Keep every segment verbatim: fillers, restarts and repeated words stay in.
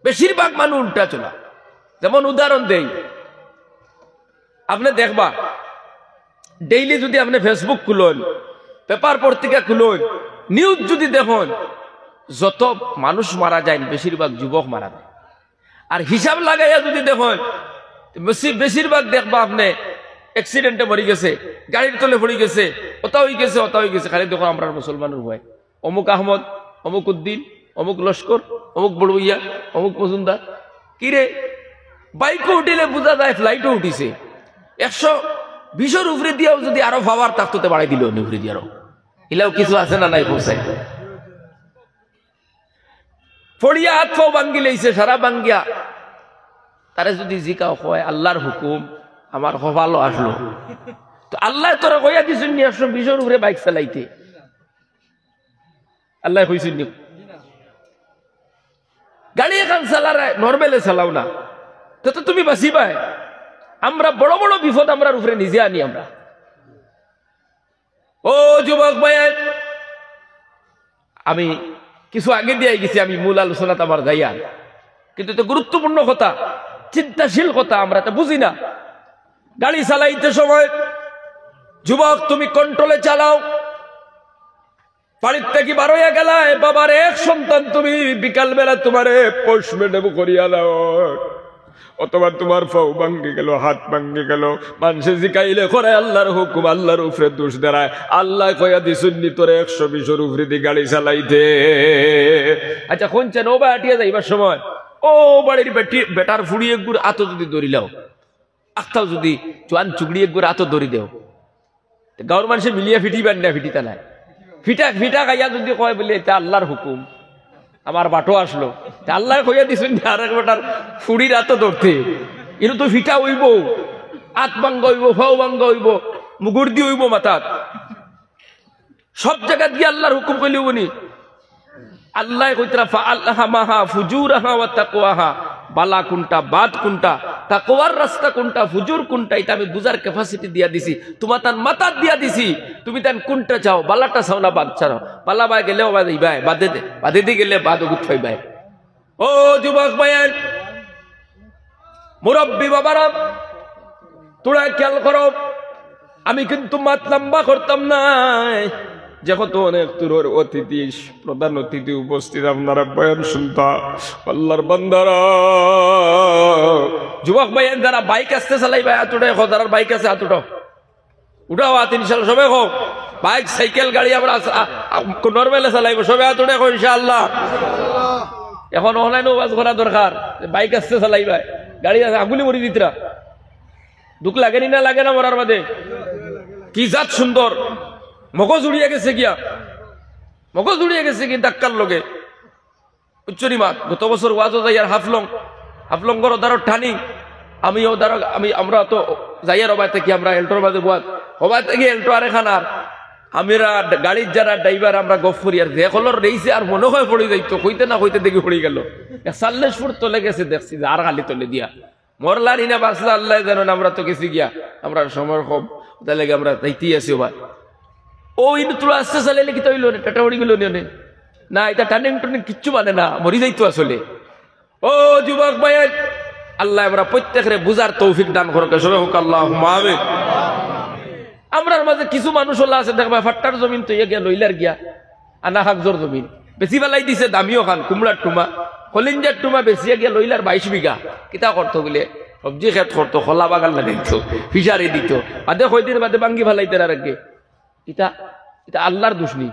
বেশিরভাগ মানুষ উল্টা চলা। যেমন উদাহরণ দেই, আপনে দেখবা, ডেইলি যুদি আপনে Facebook খুলইন, পেপার পত্রিকা খুলইন, নিউজ যুদি দেখইন, যত মানুষ মারা যাইন, বেশিরভাগ যুবক মারা যায়। আর হিসাব লাগাইয়া যুদি দেখইন, বেশি-, বেশিরভাগ দেখবা আপনে অ্যাক্সিডেন্টে মরি গেছে, গাড়ির তলে পড়ি গেছে, ওটা অই গেছে, ওটা অই গেছে। খালি দেখো আমরার মুসলমানর অয়, অমুক আহমদ, অমুক উদ্দিন, অমুক লস্কর, অমুক বড়ুইয়া, অমুক মজুমদার। কিরে, বাইকো উঠিলে বুঝা যায় ফ্লাইটও উঠিছে। একশো বিশর উপরে দিয়াও যুদি আরো পাওয়ার থাকতো, তে বাড়াই দিল নি উপরে দিয়া আরো। ইলাও কিছু আছে না নাই? হোসেন পড়িয়া আত পাও ভাঙ্গি লইছে, সারা ভাঙ্গিয়া। তারে যুদি জিকাও, কয়, "আল্লার হুকুম, আমার কপালো আসলো।" তো আল্লায় তোরে কইয়া দিছইন নি একশো বিশর উপরে বাইক চালাইতে? আল্লায় কইছইন নি? গাড়ি এখান চালার নরমালে চালাও না, তে তো তুমি বাঁচিবায়। আমরা বড় বড় বিপদ আমরার উপরে নিজে আনি আমরা। ও যুবক ভাই, আমি কিছু আগে দিয়া গেছি, আমি মূল আলোচনাত আমার যাইয়ার, কিন্তু তো গুরুত্বপূর্ণ কথা, চিন্তাশীল কথা, আমরা তো বুঝি না। গাড়ি চালাইতে সময় যুবক তুমি কন্ট্রোলে চালাও, বাড়ির থাকি বারইয়া গেলায়, বাবার এক সন্তান তুমি, বিকালবেলা তুমারে পোস্টমর্টেম করিয়া দাও, অথবা তুমার পাও ভাঙ্গি গেল, হাত ভাঙ্গি গেল, মানষে জিকাইলে কয় আল্লার হুকুম, আল্লার উপরে দোষ দেরায়, আল্লায় কইয়া দিছইন নি তোরে একশো বিশর উপরেদি গাড়ি চালাইতে। আচ্ছা, কইনছেন ও বা আটিয়া যাইবার সময়, ও বাড়ির বেটি, বেটার ফুড়ি এগুর আতো যুদি ধরিলাও, আখতাও যুদি জোয়ান চুগড়ি এগুর আতো ধরি দেও, তে গাঁওর মানষে মিলিয়া ফিটিবার না, ফিটিতা নায়। ফিটা, ফিটা খাইয়া যুদি কয় বুলে, "ইটা আল্লার হুকুম, আমার বাটো আসলো।" তে আল্লায় কইয়া দিছইন নি আরেক বেটার ফুড়ির আতো ধরতে। ইনো তো ফিটা অইবো, আত ভাঙ্গা অইবো, পাও ভাঙ্গা অইবো, মুগুর দি অইবো মাথাত। সব জাগাত গিয়া আল্লার হুকুম কইলে অইবো নি? আল্লায় কইতরা, "ফাআলহামাহা ফুজুরাহা ওয়া তাকওয়াহা।" বালা কুনটা, বাদ কুনটা, তাকওয়ার রাস্তা কুনটা, ফুজুর কুনটা, ইটা আমি বুঝার capacity দিয়া দিছি, তুমাতান মাথাত দিয়া দিছি। তুমি তান কুনটা চাও, বালাটা চাও না বাদ চাও? বালা বায় গেলে অবায় যাইবায়, বাদে দে, বাদেদি গেলে বাদ অগুত পাইবায়। ও যুবক ভাইয়াইন, মুরব্বি বাবারা, তোরা খেয়াল করো, আমি কিন্তু মাত লম্বা করতাম নায়। যেহেতু অনেক দূরর অতিথি, প্রধান অতিথি উপস্থিত, আপনারা বয়ান শুনতা, আল্লার বান্দারা। যুবক ভাইয়াইন, যারা বাইক আস্তে চালাইবায়, আত উঠাও, যারার বাইক আছে, আত উঠাও। উঠাও আত, ইনশাআল্লাহ, সবে কও। বাইক, সাইকেল, গাড়ি আমরা আস-, আ-, আ-, নরমালে চালাইবো, সবে আত উঠাও, ইনশাআল্লাহ। এখন অনলাইনে ওয়াজ করা দরকার, বাইক আস্তে চালাইবায়, গাড়ি আছে, আগুলি মরি দিতরা। দুখ লাগে নি না লাগে না মরার বাদে? কি জাত সুন্দর, মগজ উড়িয়া গেছে গিয়া, মগজ উড়িয়া গেছে কি ধাক্কার লগে। বুঝছো নি মাত? গত বছর ওয়াজো যাইয়ার হাফলং, হাফলংগর ওদারো টার্নিং, আমি ওদারো, আমি, আমরা তো যাইয়ার ওবায় থাকি, আমরা এল্টোর বাদে বওয়াত, ওবায় থাকি এল্টো আরেকখান আর, আমরা গাড়ির যারা ড্রাইভার আমরা গফ করি আর যে কলর রইছে আর মনে হয় পড়ি যাইতো, কইতে না কইতে দেখি পড়ি গেল। এক চল্লিশ ফুট তলে গেছে দেখছি যে আর খালি তলে দিয়া। মরলা নি না বাঁচলা আল্লায় জানইন, আমরা তো গেছি গিয়া, আমরার সময় কম, তার লাগি আমরা যাইতেই আছি ওবায়। ও ইনো তোরা আস্তে চালাইলে কিতা অইলো নে, টাটা পড়ি গেল নে, নে। না, ইটা টার্নিং টুর্নিং কিচ্ছু মানে না, মরি যাইতো আসলে। ও যুবক ভাইয়াইন, আল্লায় আমরা প্রত্যেকরে বুঝার তৌফিক দান করউক্কা, সবে কউক্কা আল্লাহুম্মা আমিন। আমরার মাঝে কিছু মানুষ অলা আছে দেখবায়, ফাট্টার জমিন থইয়া গিয়া লইলার গিয়া, আনা কাগজর জমিন। বেচি ফালাই দিছে দামি অখান, কুমড়ার টুমা, কলিঞ্জার টুমা বেচিয়া গিয়া লইলার বাইশ বিঘা। কিতা করতো বুলে? সবজি খেত করতো, কলা বাগান লাগাইতো, ফিশারি দিতো। বাদে কয়দিন বাদে ভাঙ্গি ফালাইতো আর আগে। ইটা, ইটা আল্লার দোষ নি?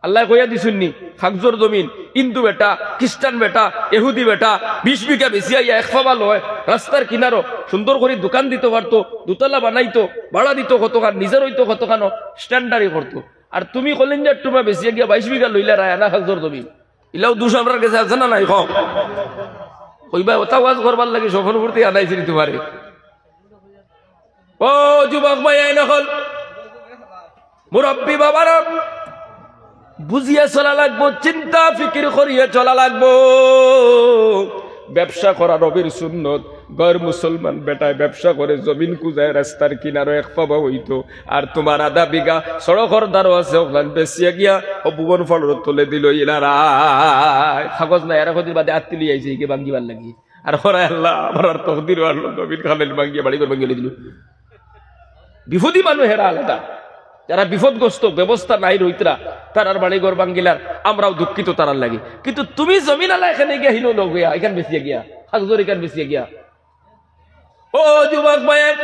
আল্লায় কইয়া দিছইন নি? কাগজর জমিন, হিন্দু বেটা, খ্রিস্টান বেটা, এহুদি বেটা, বিশ বিঘা বেচিয়া আইয়া এক পাবা লয়, রাস্তার কিনারো সুন্দর করি দোকান দিতো পারতো, দুতলা বানাইতো, ভাড়া দিতো কতখান, নিজর অইতো কতখান, স্ট্যান্ডারি করতো। আর তুমি কলিঞ্জার টুমা বেচিয়া গিয়া বাইশ বিঘা লইলার আনা কাগজর জমিন। ইলাও দোষ আমরার গেছে আছে না নাই? কও। কইবায়, ওটা ওয়াজ করবার লাগি স্বপনপুর থাকি আনাইছি নি তুমারে। ও যুবক ভাইয়াইন অকল, মুরব্বি বাবারা, বুঝিয়া চলা লাগবো, চিন্তা ফিকির করিয়া চলা লাগবো। ব্যবসা করা নবীর সুন্নত। গয়র মুসলমান বেটায় ব্যবসা করে, জমিন কুজায় রাস্তার কিনারো এক পাবা অইতো, আর তুমার আধা বিঘা সড়কর ধারো আছে, অখান বেচিয়া গিয়া অউ ভুবন ফাড়র তলে দিল ইলারায়। কাগজ নাই, আর কদিন বাদে আত্তি লই আইছে, ইগে ভাঙ্গিবার লাগি। আর করায় আল্লাহ, আমার আর তকদির আর জমিন খানাইল ভাঙ্গিয়া, বাড়ি ঘর ভাঙ্গিয়া লই দিল। বিপদী মানুষ হেরা আলাদা, যারা বিপদগ্রস্ত, ব্যবস্থা নাই রইতরা, তারার বাড়ি ঘর ভাঙ্গিলার, আমরাও দুঃখিত তারার লাগি। কিন্তু তুমি জমিন আলা এখানে গিয়া হিনো নগুয়া, এখান বেচিয়া গিয়া, কাগজর এখান বেচিয়া গিয়া। ও যুবক ভাই,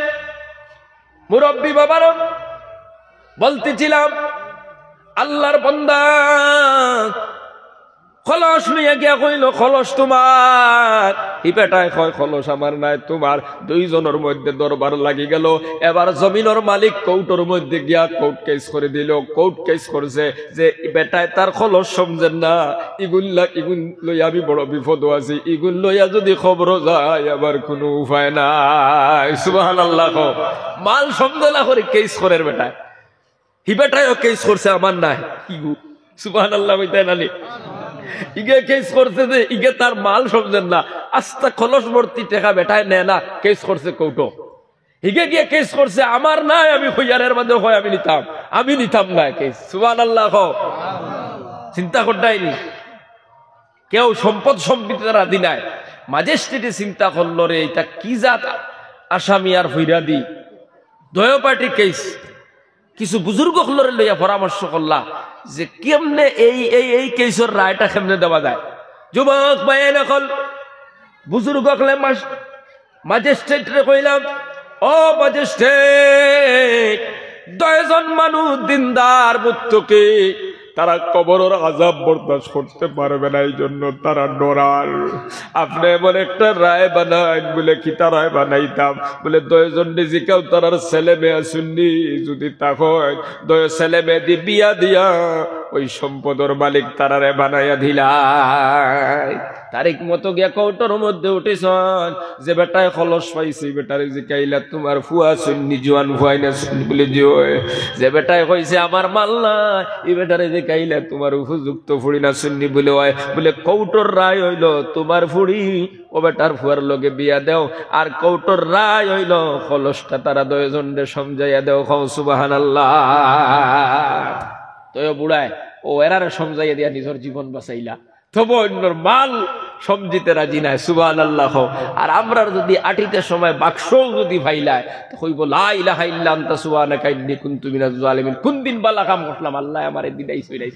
মুরব্বী বাবারা, বলতেছিলাম, আল্লাহর বান্দা কলস লইয়া গিয়া কইল, "কলস তুমার।" ই বেটায় কয়, "কলস আমার নায়, তুমার।" দুইজনর মধ্যে দরবার লাগি গেল। এবার জমিনর মালিক কোর্টর মধ্যে গিয়া কোর্ট কেস করে দিল। কোর্ট কেস করছে যে ই বেটায় তার কলস সমঝের না, ইগুন লা-, ইগুন লইয়া আমি বড় বিপদো আছি, ইগুন লইয়া যদি কবরো যাই, আমার কুনু উপায় নাই। সুবহানাল্লাহ কও। মাল সমঝে না করি কেস করের বেটায়। হি বেটায়ও কেস করছে, আমার নায়। ইগু, সুবহানাল্লাহ কইতায় নানি? ইগে কেস করছে যে ইগে তার মাল সমঝের না, আস্তা কলস ভর্তি টেকা বেটায় নেয় না, কেস করছে কোর্টো। হিগে গিয়া কেস করছে, আমার নায়, আমি কইয়ার, এর বাদে কয়, "আমি নিতাম, আমি নিতাম নায় কেস।" সুবহানাল্লাহ কও। চিন্তা করতায় নি? কেউ সম্পদ সম্পত্তি তারা দিনায়। ম্যাজিস্ট্রেটে চিন্তা করলো, "রে, ইটা কি জাত আসামি আর ফিরাদি?" দয় পার্টি কেস। কিছু বুজুর্গ অকলরে লইয়া পরামর্শ করলা যে কেমনে এই, এই, এই কেসর রায়টা কেমনে দেওয়া যায়। যুবক ভাই অকল, বুজুর্গ অকলে মাস-, ম্যাজিস্ট্রেটরে কইলাম, "ও ম্যাজিস্ট্রেট, দয়জন মানুষ দিনদার মুত্তাকি, তারা কবরর আযাব বরদাস্ত করতে পারবে না, এই জন্য তারা ডরার। আপনে এমন একটা রায় বানাইন।" বলে, "কিতা রায় বানাইতাম?" বলে, "দয়জনরে জিকাও তারার ছেলে মেয়ে আছইন নি, যদি তা কয়, দয় ছেলে মেয়েদি বিয়া দিয়া ওই সম্পদর মালিক তারারে বানাইয়া দিলাই।" তারিখ মতো গিয়া কোর্টর মধ্যে উঠিছইন, যে বেটায় কলস পাইছে, ই বেটারে জিকাইলা, "তুমার ফুয়া আছইন নি, জুয়ান ফুয়াইন আছইন নি?" বলে, "জি অয়।" যে বেটায় কইছে, "আমার মাল নাই", ই বেটারে জিকাইলা, "তুমার উপযুক্ত ফুড়িন আছইন নি?" বলে, "অয়।" বলে, "কোর্টর রায় অইলো তুমার ফুড়ি অউ বেটার ফুয়ার লগে বিয়া দেও, আর কোর্টর রায় অইলো কলসটা তারা দয়জনরে সমঝাইয়া দেও।" কও সুবহানাল্লাহ। তো অউ বুড়ায়, অউ এরারে সমঝাইয়া দিয়া নিজর জীবন বাঁচাইলা। তবে অইন্যর মাল সমঝিতে রাজি নায়, সুবহানাল্লাহ কও। আর আমরার যদি আটিতে সময় বাক্সও যদি ফাইলায়, তো কইবো, "লা ইলাহা ইল্লা আনতা সুবহানাকা ইন্নী কুনতু মিনাজ জালিমিন।" কুনদিন বালা কাম করলাম, আল্লায় আমারে দিলাই ছইলাই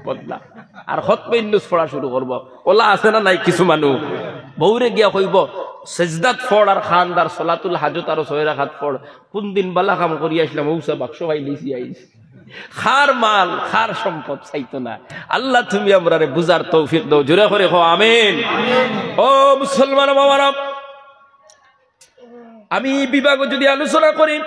বদলা। আর খতমে ইউনুস পড়া শুরু করবো। অলা আছে না নাই কিছু মানুষ? বউরে গিয়া কইবো, "সেজদাত পড় আর খান্দার সলাতুল হাজত আরো ছয় রাকাত পড়।" কুনদিন বালা কাম করি আইছলাম, অউ সব বাক্স ফাইলিছি আইছি। কার মাল, কার সম্পদ চাইতো না। আল্লাহ, তুমি আমরারে বুঝার তৌফিক দেও। জোরে করি কও, আমিন। ও মুসলমান বাবারা, আমি ই বিভাগো যদি আলোচনা করি,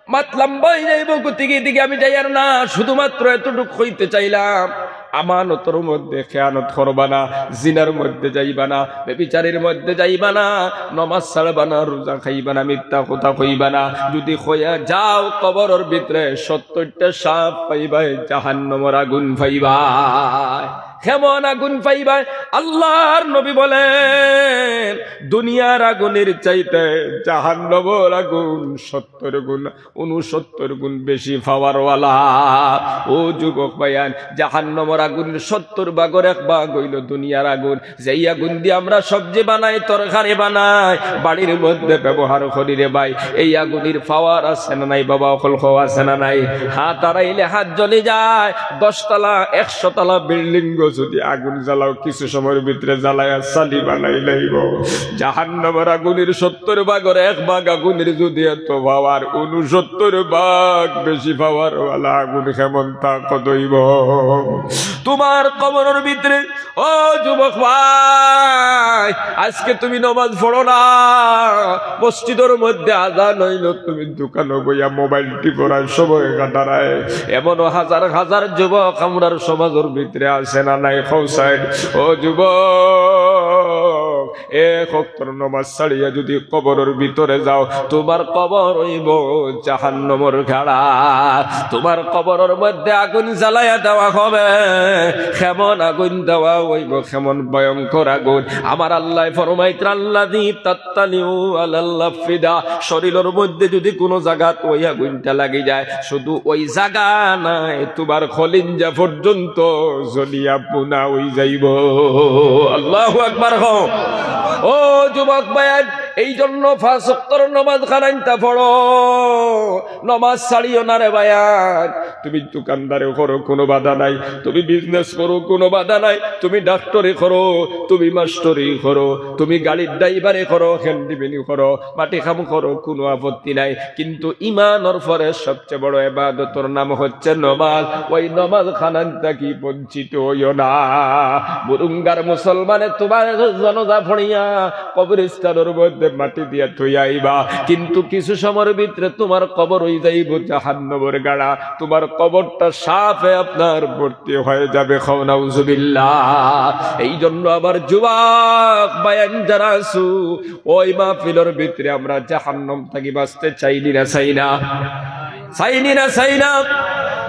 মাত লম্বা অই যাইবো, গতিকে এদিকে আমি যাইয়ার না, শুধুমাত্র এতটুক কইতে চাইলাম, আমানতর মধ্যে খেয়ানত করবা না, জিনার মধ্যে যাইবা না, ব্যভিচারীর মধ্যে যাইবা না, নমাজ ছাড়বা না, রোজা খাইবা না, মিথ্যা কথা কইবা না। যদি কইয়া যাও, কবরর ভিতরে সত্তইরটা সাপ পাইবায়, জাহান্নামর আগুন পাইবায়। কেমন আগুন পাইবায়? আল্লাহর নবী বলেন, দুনিয়ার আগুনের চাইতে জাহান্নামর আগুন সত্তইর গুণ, ঊনসত্তইর গুণ বেশি পাওয়ারওয়ালা। ও যুবক ভাইয়াইন, জাহান্নামর আগুনের সত্তইর ভাগর এক ভাগ অইলো দুনিয়ার আগুন। যেই আগুন দি আমরা সবজি বানাই, তরকারি বানাই, বাড়ির মধ্যে ব্যবহার করি রে ভাই, এই আগুনের পাওয়ার আছে না নাই বাবা? অকল কও আছে না নাই? হাত আড়াইলে হাত জ্বলি যায়। দশ তলা, একশো তলা বিল্ডিংও যদি আগুন জ্বালাও, কিছু সময়র ভিতরে জ্বালাইয়া ছালি বানাই লাইবো। জাহান্নামর আগুনের সত্তইর ভাগর এক ভাগ আগুনের যদি এত পাওয়ার, ঊনসত্তইর ভাগ বেশি পাওয়ারওয়ালা আগুন কেমন তাকত অইবো? তুমার কবরর ভিতরে, ও যুবক ভাই, আজকে তুমি নমাজ পড়ো না, মসজিদর মধ্যে আজান অইলো, তুমি দোকানো বইয়া মোবাইল টিপরায় সময় কাটারায়। এমনও হাজার হাজার যুবক আমরার সমাজর ভিতরে আছে না নাই? কও সাইন। ও যুবক, এক ওয়াক্তর নমাজ ছাড়িয়া যুদি কবরর ভিতরে যাও, তুমার কবর অইবো জাহান্নামর গাড়া। তুমার কবরর মধ্যে আগুন জ্বালাইয়া দেওয়া হবে। কেমন আগুন দেওয়া অইবো, কেমন ভয়ঙ্কর আগুন। আমার আল্লায় ফরমাইতরা, "আল্লাযী তাত্তালিউ আলাল আফিদা।" শরীলর মধ্যে যুদি কুনু জাগাত ওই আগুনটা লাগি যায়, শুধু ওই জাগা নায়, তুমার কলিঞ্জা পর্যন্ত জ্বলিয়া পুনা অই যাইবো। আল্লাহু আকবার কও। ও যুবক ভাইয়াইন, এই জন্য পাঁচ ওয়াক্তর নমাজ খানাইন্তা পড়ো, নমাজ ছাড়িও না রে ভাইয়াইন। তুমি দোকানদারি করো, কুনু বাধা নাই। তুমি বিজনেস করো, কুনু বাধা নাই। তুমি ডাক্তারি করো, তুমি মাস্টরি করো, তুমি গাড়ির ড্রাইভারি করো, হ্যান্ডিম্যানি করো, মাটি কাম করো, কুনু আপত্তি নাই। কিন্তু ইমানর পরে সবচেয়ে বড় ইবাদতর নাম হচ্ছে নমাজ। ওই নমাজ খানাইন থাকি বঞ্চিত অইও না। বুরুঙ্গার মুসলমানে তুমার জানাজা পড়িয়া কবরস্থানর মধ্যে মাটি দিয়া থইয়া আইবা, কিন্তু কিছু সময়র ভিতরে তুমার কবর অই যাইবো জাহান্নামর গাড়া। তুমার কবরটা সাপে আপনার ভর্তি হয়ে যাবে। কও নাউজুবিল্লাহ। এই জন্য আমার যুবক ভাইয়াইন যারা আছো, ওই মাহফিলর ভিতরে আমরা জাহান্নাম থাকি বাঁচতে চাইনি না, চাই না? চাইনি না, চাই না?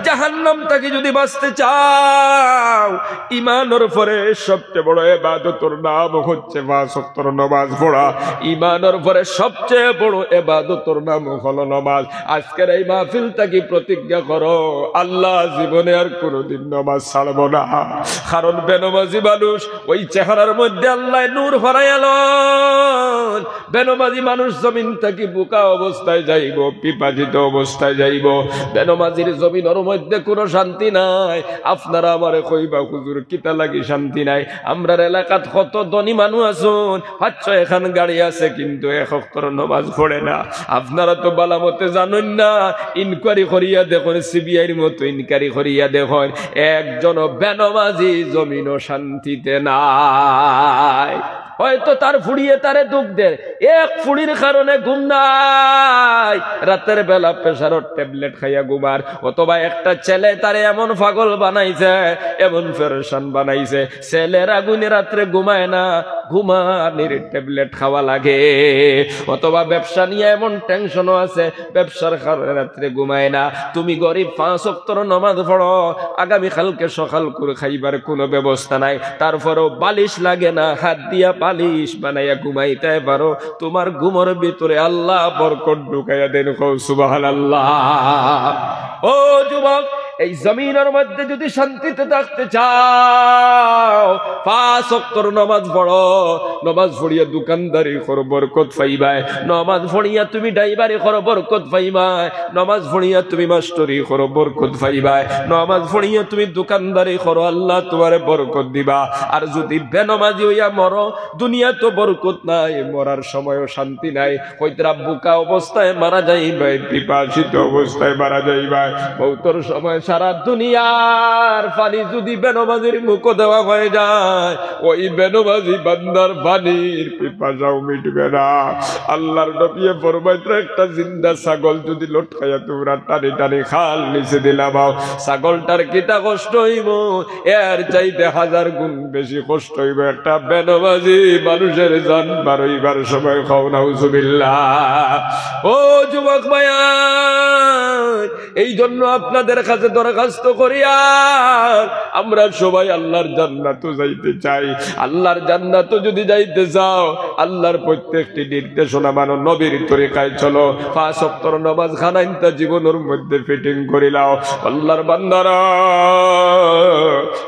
জাহান্নাম থাকি যুদি বাঁচতে চাও, ইমানর পরে সবচেয়ে বড় ইবাদতর নাম হচ্ছে পাঁচ ওয়াক্তর নমাজ পড়া। ইমানর পরে সবচেয়ে বড় ইবাদতর নাম হলো নমাজ। আজকের এই মাহফিল থাকি প্রতিজ্ঞা করো, আল্লাহ, জীবনে আর কোনোদিন নমাজ ছাড়বো না। কারণ বেনমাজি মানুষ, ওই চেহারার মধ্যে আল্লায় নূর ভরাইয়া লন। বেনমাজি মানুষ জমিন থাকি ভুকা অবস্থায় যাইবো, পিপাসিত অবস্থায় যাইবো। বেনমাজির জমিনর মধ্যে কুনু শান্তি নাই। আপনারা আমারে কইবা, "হুজুর, কিতা লাগি শান্তি নাই?" আমরার এলাকাত কত ধনী মানুষ আছইন, পাঁচ ছয় খান গাড়ি আছে, কিন্তু এক ওয়াক্তর নমাজ পড়ে না। আপনারা তো ভালা মতে জানইন না, ইনকোয়ারি করিয়া দেখইন, সিবিআইর মতো ইনকোয়ারি করিয়া দেখইন, একজনও বেনমাজি জমিনো শান্তিতে নাই। হয়তো তার ফুড়িয়ে তারে দুখ দের, এক ফুড়ির কারণে ঘুম নাই, রাতের বেলা প্রেশারর ট্যাবলেট খাইয়া ঘুমার, অথবা একটা ছেলে তারে এমন পাগল বানাইছে, এমন পেরেশান বানাইছে, ছেলের আগুনে রাত্রে ঘুমায় না, ঘুমানির ট্যাবলেট খাওয়া লাগে, অথবা ব্যবসা নিয়া এমন টেনশনও আছে, ব্যবসার কারণে রাত্রে ঘুমায় না। তুমি গরিব, পাঁচ ওয়াক্তর নমাজ পড়ো, আগামী কালকে সকাল করে খাইবার কোনো ব্যবস্থা নাই, তারপরেও বালিশ লাগে না, হাত দিয়া বালিশ বানাইয়া ঘুমাইতে পারো, তুমার ঘুমর ভিতরে আল্লাহ বরকত ঢুকাইয়া দেন। কও সুবহানাল্লাহ। ও যুবক, এই জমিনর মধ্যে যুদি শান্তিতে থাকতে চাও, পাঁচ ওয়াক্তর নমাজ পড়ো। নমাজ পড়িয়া দোকানদারি করো, বরকত পাইবায়। নমাজ পড়িয়া তুমি ড্রাইভারি করো, বরকত পাইবায়। নমাজ পড়িয়া তুমি মাস্টরি করো, বরকত পাইবায়। নমাজ পড়িয়া তুমি দোকানদারি করো, আল্লাহ তুমারে বরকত দিবা। আর যুদি বেনমাজি অইয়া মরো, দুনিয়াত তো বরকত নাই, মরার সময়ও শান্তি নাই। কইতরা ভুকা অবস্থায় মারা যাইবায়, পিপাসিত অবস্থায় মারা যাইবায়। মউতর সময় সারা দুনিয়ার পানি যুদি বেনমাজির মুখো দেওয়া হয়ে যায়, ওই বেনমাজি বান্দার পানির পিপাসাও মিটবে না। আল্লাহর নবীয়ে ফরমাইতরা, একটা জিন্দা ছাগল যুদি লটকাইয়া তুমরা টানি টানি খাল নিচে দিলাবাও, ছাগলটার কিতা কষ্ট অইবো, এর চাইতে হাজার গুণ বেশি কষ্ট অইবো একটা বেনমাজি মানুষের জান বার অইবার সময়। কও নাউজুবিল্লাহ। ও যুবক ভাইয়াইন, এই জন্য আপনাদের কাছে দরখাস্ত করি, আর আমরা সবাই আল্লাহর জান্নাতো যাইতে চাই। আল্লাহর জান্নাতো যুদি যাইতে চাও, আল্লাহর প্রত্যেকটি নির্দেশনা মানো, নবীর তরিকায় চলো, পাঁচ ওয়াক্তর নমাজ খানাইন্তা জীবনর মধ্যে ফিটিং করিলাও। আল্লাহর বান্দারা,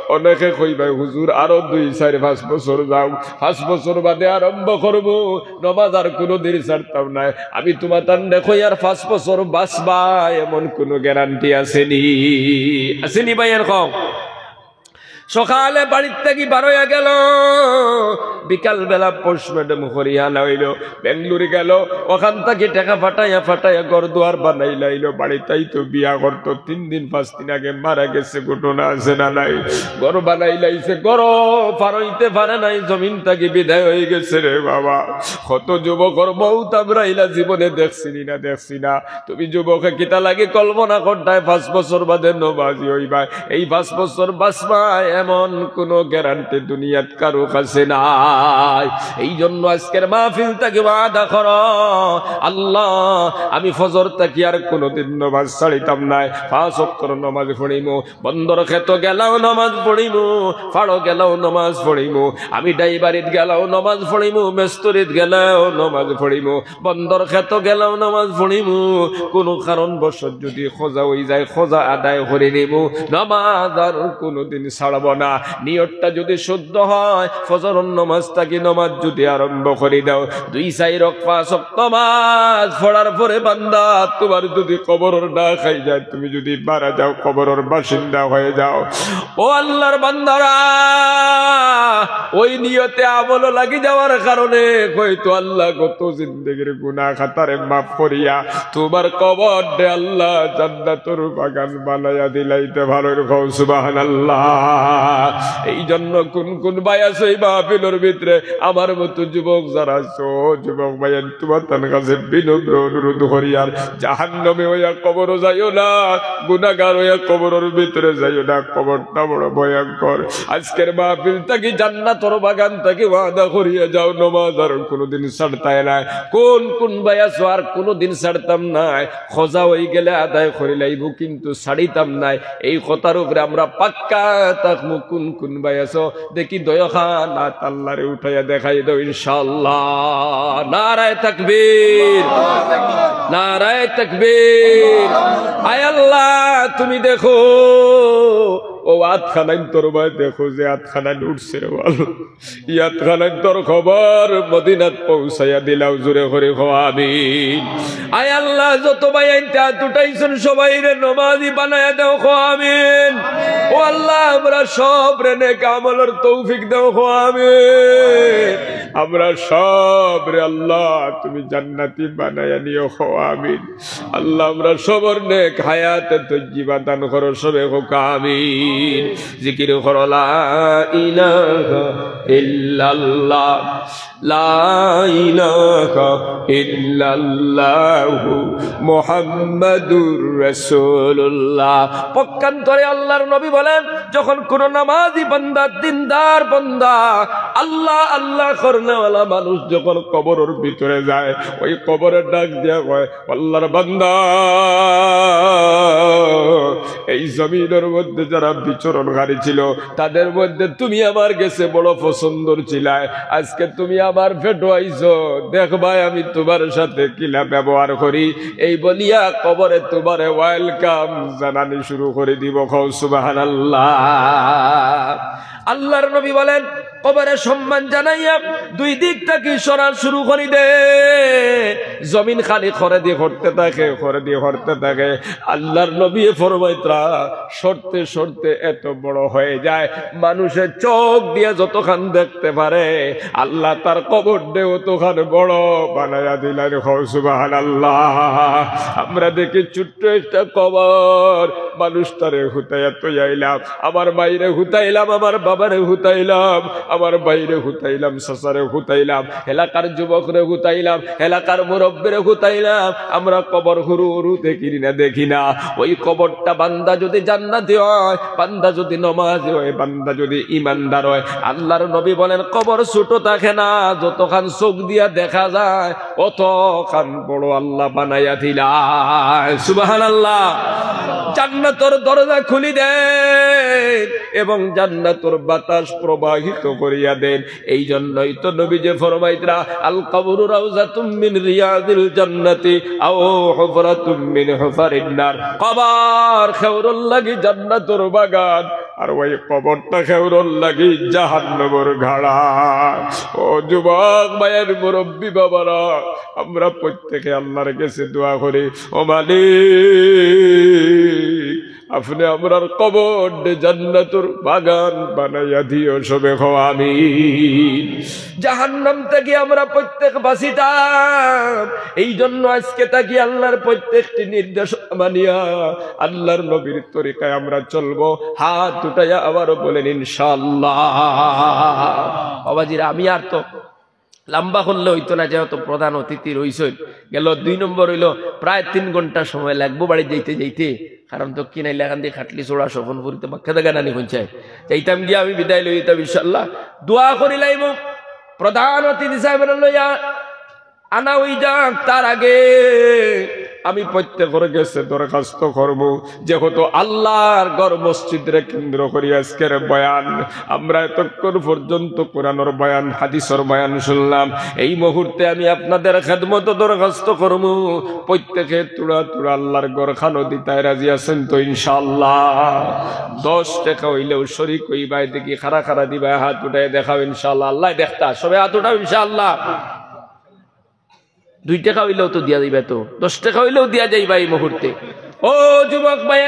অনেকে কইবায়, "হুজুর, আরো দুই, চাইর, পাঁচ বছর যাও, পাঁচ বছর বাদে আরম্ভ করমু, নমাজ আর কুনুদিন ছাড়তাম নায়।" আমি তুমাতানরে কই, আর পাঁচ বছর বাঁচবায় এমন কুনু গ্যারান্টি আছেনি? আছেনি ভাইয়াইন, কও? সকালে বাড়ির থাকি বার অইয়া গেল, বিকাল বেলা পোস্টমর্টেম করিয়া আনা অইলো, বেঙ্গালুরু গেল, অখান থাকি টেকা ফাটাইয়া ফাটাইয়া ঘর দুয়ার বানাইলাইলো, বাড়িত আইতো বিয়া করতো, তিন দিন পাঁচ দিন আগে মারা গেছে, ঘটনা আছে না নাই? ঘর বানাইলাইছে, ঘরও পার অইতে পারে নাই, জমিন থাকি বিদায় অইগেছে রে বাবা। কত যুবকর মউত আমরা ইলা জীবনে দেখছিনি না, দেখছি না। তুমি যুবকে কিতা লাগি কল্পনা করতায় পাঁচ বছর বাদে নমাজি অইবায়? এই পাঁচ বছর বাঁচবায় এমন কুনু গ্যারান্টি দুনিয়াত কারো কাছে না। আয়। এই জন্য আজকের মাহফিল থাকি ওয়াদা করো, আল্লাহ, আমি ফজর থাকি আর কোনোদিন নমাজ ছাড়িতাম নায়, পাঁচ ওয়াক্তর নমাজ পড়িমু, বন্দর খেতো গেলেও নমাজ পড়িমু, ফাড়ো গেলেও নমাজ পড়িমু, আমি ড্রাইভারিত গেলেও নমাজ পড়িমু, মেস্তরিত গেলেও নমাজ পড়িমু, বন্দর খেতো গেলেও নমাজ পড়িমু। কোনো কারণবশত যদি কাজা অই যায়, কাজা আদায় করি নিমু, নমাজ আর কোনোদিন ছাড়ব না। নিয়তটা যদি শুদ্ধ হয়, ফজরর নমাজ থাকি নমাজ যদি আরম্ভ করি দেও, দুই চাইর ওয়াক্ত পাঁচ ওয়াক্ত নমাজ পড়ার পরে বান্দা, তুমার যদি কবরর ডাক আই যায়, তুমি যদি মারা যাও, কবরর বাসিন্দা হয়ে যাও, ও আল্লাহর বান্দারা, ওই নিয়তে আমল লাগি যাওয়ার কারণে হয়তো আল্লাহ গত জিন্দেগির গুনাহ খাতারে মাফ করিয়া তুমার কবররে আল্লাহ জান্নাতর বাগান বানাইয়া দিলাইতে পারইন। কও সুবহানাল্লাহ। এই জন্য কোন কোন ভাই আছো এই মাহফিলর ভিতরে, আমার মতো যুবক যারা আছো, যুবক ভাইয়াইন, তুমার তান কাছে বিনম্র অনুরোধ করিয়ার, জাহান্নামী অইয়া কবরো যাইও না, গুনাহগার অইয়া কবরর ভিতরে যাইও না, কবরটা বড় ভয়ঙ্কর। আজকের মাহফিল থাকি জান্নাতর বাগান থাকি ওয়াদা করিয়া যাও, নমাজ আর কোনোদিন ছাড়তায় নায়। কোন কোন ভাই আছো আর কোনোদিন ছাড়তাম নায়, কাজা অই গেলে আদায় করি লাইমু, কিন্তু ছাড়িতাম নায়, এই কথার উপরে আমরা পাক্কা থাকমু। কোন কোন ভাই আছো দেখি দুইওখান আত আল্লারে উঠাইয়া দেখাই দেও ইনশাআল্লাহ। নারায়ে তাকবীর, নারায়ে তাকবীর। আয় আল্লাহ, তুমি দেখো, ও আতখানাইন তোর ভাই দেখো যে আতখানাইন উঠছে রে বল, ই আতখানাইন তোর খবর মদিনাত পৌঁছাইয়া দিলাও, জোরে করি কও আমিন। আয় আল্লাহ, যত ভাইয়াইন্তে আত উঠাইছইন সবাইরে নমাজি বানাইয়া দেও, কও আমিন। ও আল্লাহ, আমরা সবরে নেক আমলর তৌফিক দেও, কও আমিন। আমরা সবরে আল্লাহ তুমি জান্নাতি বানাইয়া নিও, কও আমিন। আল্লাহ, আমরা সবর নেক হায়াতে তৈয়্যিবা দান করো, সবে কও আমিন। জিকির করো, লা ইলাহা ইল্লাল্লাহ, লা ইলাহা ইল্লাল্লাহু মুহাম্মাদুর রাসূলুল্লাহ। পক্ষান্তরে আল্লাহর নবী বলেন, যখন কোনো নামাজি বান্দা, দিনদার বান্দা, আল্লাহ আল্লাহ করনেওয়ালা মানুষ যখন কবরর ভিতরে যায়, ওই কবরে ডাক দিয়া কয়, আল্লাহর বান্দা, এই জমিনর মধ্যে যারা বিচরণকারী ছিল, তাদের মধ্যে তুমি আমার গেছে বড় পছন্দর ছিলায়, আজকে তুমি আমার পেটো আইছো, দেখবায় আমি তুমার সাথে কিলা ব্যবহার করি। এই বলিয়া কবরে তুমারে welcome জানানি শুরু করি দিব। কও সুবহানাল্লাহ। আল্লাহর নবী বলেন, কবরে সম্মান জানাইয়া দুই দিক থাকি সরা শুরু করি দে। জমিন খালি খড়েদি হরতে থাকে, খড়েদি হরতে থাকে। আল্লাহর নবী ফরমাইতরা, সরতে সরতে এত বড় হয়ে যায়, মানুষে চোখ দিয়া যতখান দেখতে পারে, আল্লাহ তার কবররে অতখান বড় বানাইয়া দিলাইন। কও সুবহানাল্লাহ। আমরা দেখি ছোট্ট একটা কবর, মানুষটারে হুতাইয়া থইয়া আইলাম, আমার মাইরে হুতাইলাম, আমার বাবারে হুতাইলাম, আমার ভাইরে হুতাইলাম, চাচারে হুতাইলাম, এলাকার যুবকরে হুতাইলাম, এলাকার মুরব্বিরে হুতাইলাম। আমরা কবর হুরু হুরু দেখি না, দেখি না। ওই কবরটা বান্দা যদি জান্নাতি হয়, বান্দা যদি নমাজি হয়, বান্দা যদি ইমানদার হয়, আল্লাহর নবী বলেন, কবর ছোট থাকে না, যতখান চোখ দিয়া দেখা যায়, অতখান বড় আল্লাহ বানাইয়া দিলায়। সুবহানাল্লাহ। জান্নাতর দরজা খুলি দেন এবং জান্নাতর বাতাস প্রবাহিত করিয়া দেন। এই জন্যই তো নবীজি ফরমাইতরা, আল কবরু রাউজাতুম মিন রিয়াদিল জান্নাতি আও হুফরাতুম মিন হুফারিন নার। কবর খেউরর লাগি জান্নাতর বাগান, আর ওই কবরটা খেউরর লাগি জাহান্নামর গাড়া। ও যুবক ভাইয়াইন, মুরব্বি বাবারা, আমরা প্রত্যেকে আল্লাহর কাছে দোয়া করি, ও মালিক, আপনে আমরার কবররে জান্নাতর বাগান বানাইয়া দিও, সবে কও আমিন। জাহান্নাম থাকি আমরা প্রত্যেক বাঁচিতাম, এই জন্য আজকে থাকি আল্লাহর প্রত্যেকটি নির্দেশ মানিয়া আল্লাহর নবীর তরিকায় আমরা চলবো। হাত উঠাইয়া আবারও বলেন, ইনশাআল্লাহ। বাবাজিরা, আমি আর তো লম্বা করলে অইতো না, যেহেতু প্রধান অতিথি রইছইন। গেল দুই নম্বর অইলো, প্রায় তিন ঘন্টা সময় লাগবো বাড়ি যাইতে যাইতে, কারণ দক্ষিণ আইলাকান্দি, খাটলি চড়া, স্বপনপুরিতে বাক্কা জাগা নানি পৌঁছায়। যাইতাম গিয়া আমি বিদায় লইতাম ইনশাআল্লাহ। দোয়া করিলাইমু, প্রধান অতিথি সাহেবরে লইয়া আনা অই যাক, তার আগে আমি প্রত্যেকর গেছে দরখাস্ত করমু, যেহেতু আল্লার ঘর মসজিদরে কেন্দ্র করি আজকের বয়ান, আমরা এতক্ষণ পর্যন্ত কোরআনর বয়ান, হাদিসর বয়ান শুনলাম। এই মুহূর্তে আমি আপনাদের খেদমতো দরখাস্ত করমু, প্রত্যেকে থুড়া থুড়া আল্লার ঘরখানো দিতায় রাজি আছেন তো ইনশাআল্লাহ? দশ টেকা অইলেও শরিক অইবায়, দেখি কারা কারা দিবায়, হাত উঠাইয়া দেখাও ইনশাআল্লাহ। আল্লায় দেখতা, সবে হাত উঠাও ইনশাআল্লাহ। দুই টেকা অইলেও তো দিয়া দিবায় তো, দশ টেকা অইলেও দিয়া যাইবায় এই মুহূর্তে। ও যুবক ভাই,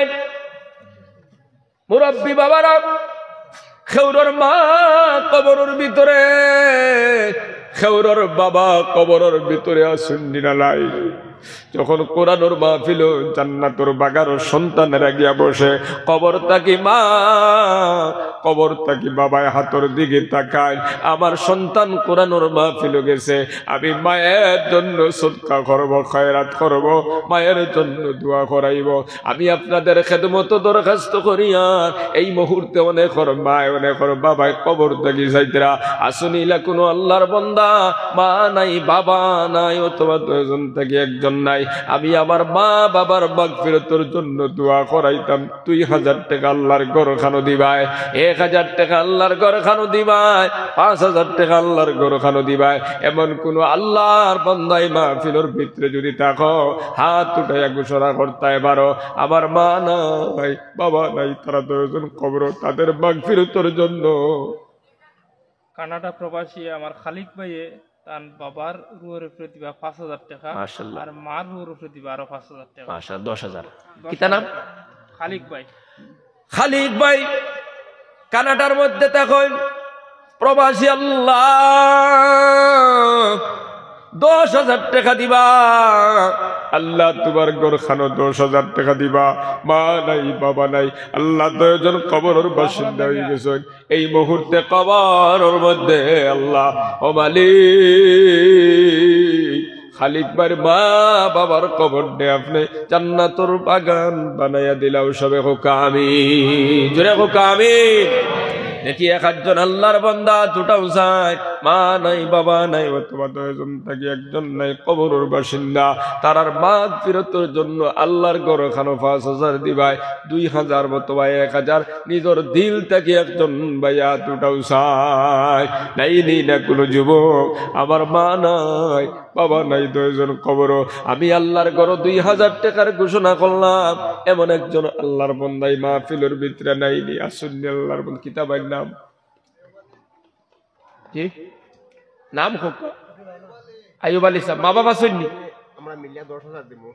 মুরব্বি বাবারা, খেউরর মা কবরর ভিতরে, খেউরর বাবা কবরর ভিতরে আছইন নি না নাই? যখন কোরআনর মাহফিলো জান্নাতর বাগানর সন্তানেরা গিয়া বহে, কবর থাকি মা, কবর থাকি বাবায় হাতর দিকে তাকাইন, আমার সন্তান কোরআনর মাহফিলো গেছে, আমি মায়ের জন্য সদকা করব, খয়রাত করব, মায়ের জন্য দোয়া করাইব। আমি আপনাদের খেদমতো দরখাস্ত করিয়ার, এই মুহূর্তে অনেকর মায়, অনেকর বাবায় কবর থাকি চাইতরা আছইন নি না কোনো আল্লার বন্দা, মা নাই, বাবা নাই, অথবা দুইজন থাকি একজন নাই, আমি আমার মা বাবার মাগফিরাতর জন্য দোয়া করাইতাম। দুই হাজার টেকা আল্লার ঘরখানো দিবায়, এক হাজার টেকা আল্লার ঘরখানো দিবায়, পাঁচ হাজার টেকা আল্লার ঘরখানো দিবায়। এমন কোনো আল্লার বন্দা এই মাহফিলর ভিতরে যদি থাকো, হাত উঠাইয়া ঘোষণা করতায় পারো, আমার মা নাই, বাবা নাই, তারা দুইজন কবরো, তাদের মাগফিরাতর জন্য। কানাডা প্রবাসী আমার খালিক ভাইয়ে তান বাবার রুহর উপরে দিবা পাঁচ হাজার টেকা, মাশাআল্লাহ। আর মার রুহর উপরে দিবা আরো পাঁচ হাজার টেকা। মাশাআল্লাহ, দশ হাজার। দশ কিতা নাম? হাজার। খালিক ভাই। খালিক ভাই কানাডার মধ্যে থাকইন, প্রবাসী আল্লাহ, দশ হাজার টেকা দিবা। আল্লাহ, তুমার ঘরখানো দশ হাজার টেকা দিবা। মা নাই, বাবা নাই, আল্লাহ, দুইজন কবরর বাসিন্দা অই গেছইন। এই মুহূর্তে কবরর মধ্যে আল্লাহ, ও মালিক, খালিক ভাইর মা বাবার কবররে আপনে জান্নাতর বাগান বানাইয়া দিলাও। সবে কউক্কা আমিন, জোরে কউক্কা আমিন। দেখি এক আধজন আল্লার বন্দা হাত উঠাও চাই, মা নাই, বাবা নাই, অথবা দুইজন থাকি একজন নাই, কবরর বাসিন্দা, তারার মাগফিরাতর জন্য আল্লার ঘরখানো পাঁচ হাজার দিবায়, দুই হাজার অথবা এক হাজার নিজর দিল থাকি একজন ভাইয়ে হাত উঠাও চাই। নাই নি না কোনো যুবক, আমার মা নাই, বাবা নাই, দুইজন কবরো, আমি আল্লার ঘরো দুই হাজার টেকার ঘোষণা করলাম। এমন একজন আল্লার বন্দা এই মাহফিলর ভিতরে নাই নি? আছইন নি আল্লার বন্দা, কিতা ভাইর নাম? জি? নাম কউক্কা। আইয়ুব আলী সাব, মা বাবা আছইন নি? আমরা মিলিয়া দশ হাজার দিমু।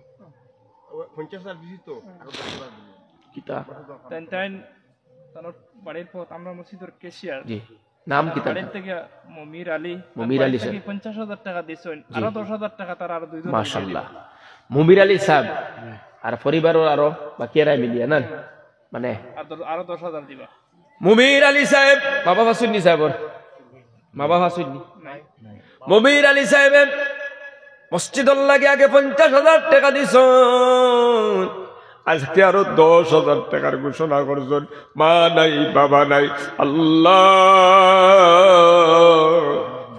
ও, পঞ্চাশ হাজার দিছি তো, আরো দশ হাজার দিমু। কিতা? তাইন, তাইন, তানর বাড়ির পথ, আমরা মসজিদর ক্যাশিয়ার। জি। নাম কিতা? বাড়ির থাকি মমির আলী। মমির আলী বাড়ির থাকি সাব। পঞ্চাশ হাজার টেকা দিছইন। জি। আরো দশ হাজার টেকা তারা আরো দুইজন মিলিয়া মাশাআল্লাহ। দিবা। মমির আলী সাব। আর পরিবারর আরো বাকি এরা মিলিয়া না? মানে আর দশ, আরো দশ হাজার দিবা। মুমির আলী সাহেব, মা বাবা আছইন নি সাহেবর? মা বাবা আছইন নি? নাই। মুমির আলী সাহেবে মসজিদর লাগি আগে পঞ্চাশ হাজার টেকা দিছইন, আজকে আরো দশ হাজার টেকার ঘোষণা করছইন। মা নাই, বাবা নাই, আল্লাহ,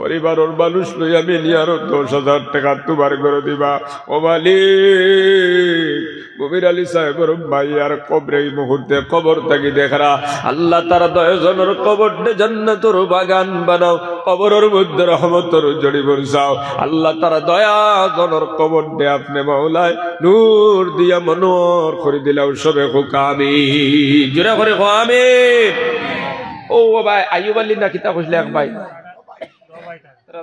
পরিবারর মানুষ লইয়া মিলিয়া আরো দশ হাজার টেকা তুমার ঘরো দিবা। ও মালিক, মুমির আলী সাহেবর মাইয়ার কবরে এই মুহূর্তে কবর থাকি দেখরা। আল্লাহ, তারা দুইজনর কবররে জান্নাতর বাগান বানাও, কবরর মধ্যে রহমতর ঝড়ি বরসাও। আল্লাহ, তারা দুইজনর কবররে আপনে মাওলায় নূর দিয়া মনোহর করি দিলাও। সবে কউক্কা আমিন, জোরে করি কউক্কা আমিন। ও ভাই, আইয়ুব আলী না কিতা কইছলা এক ভাই?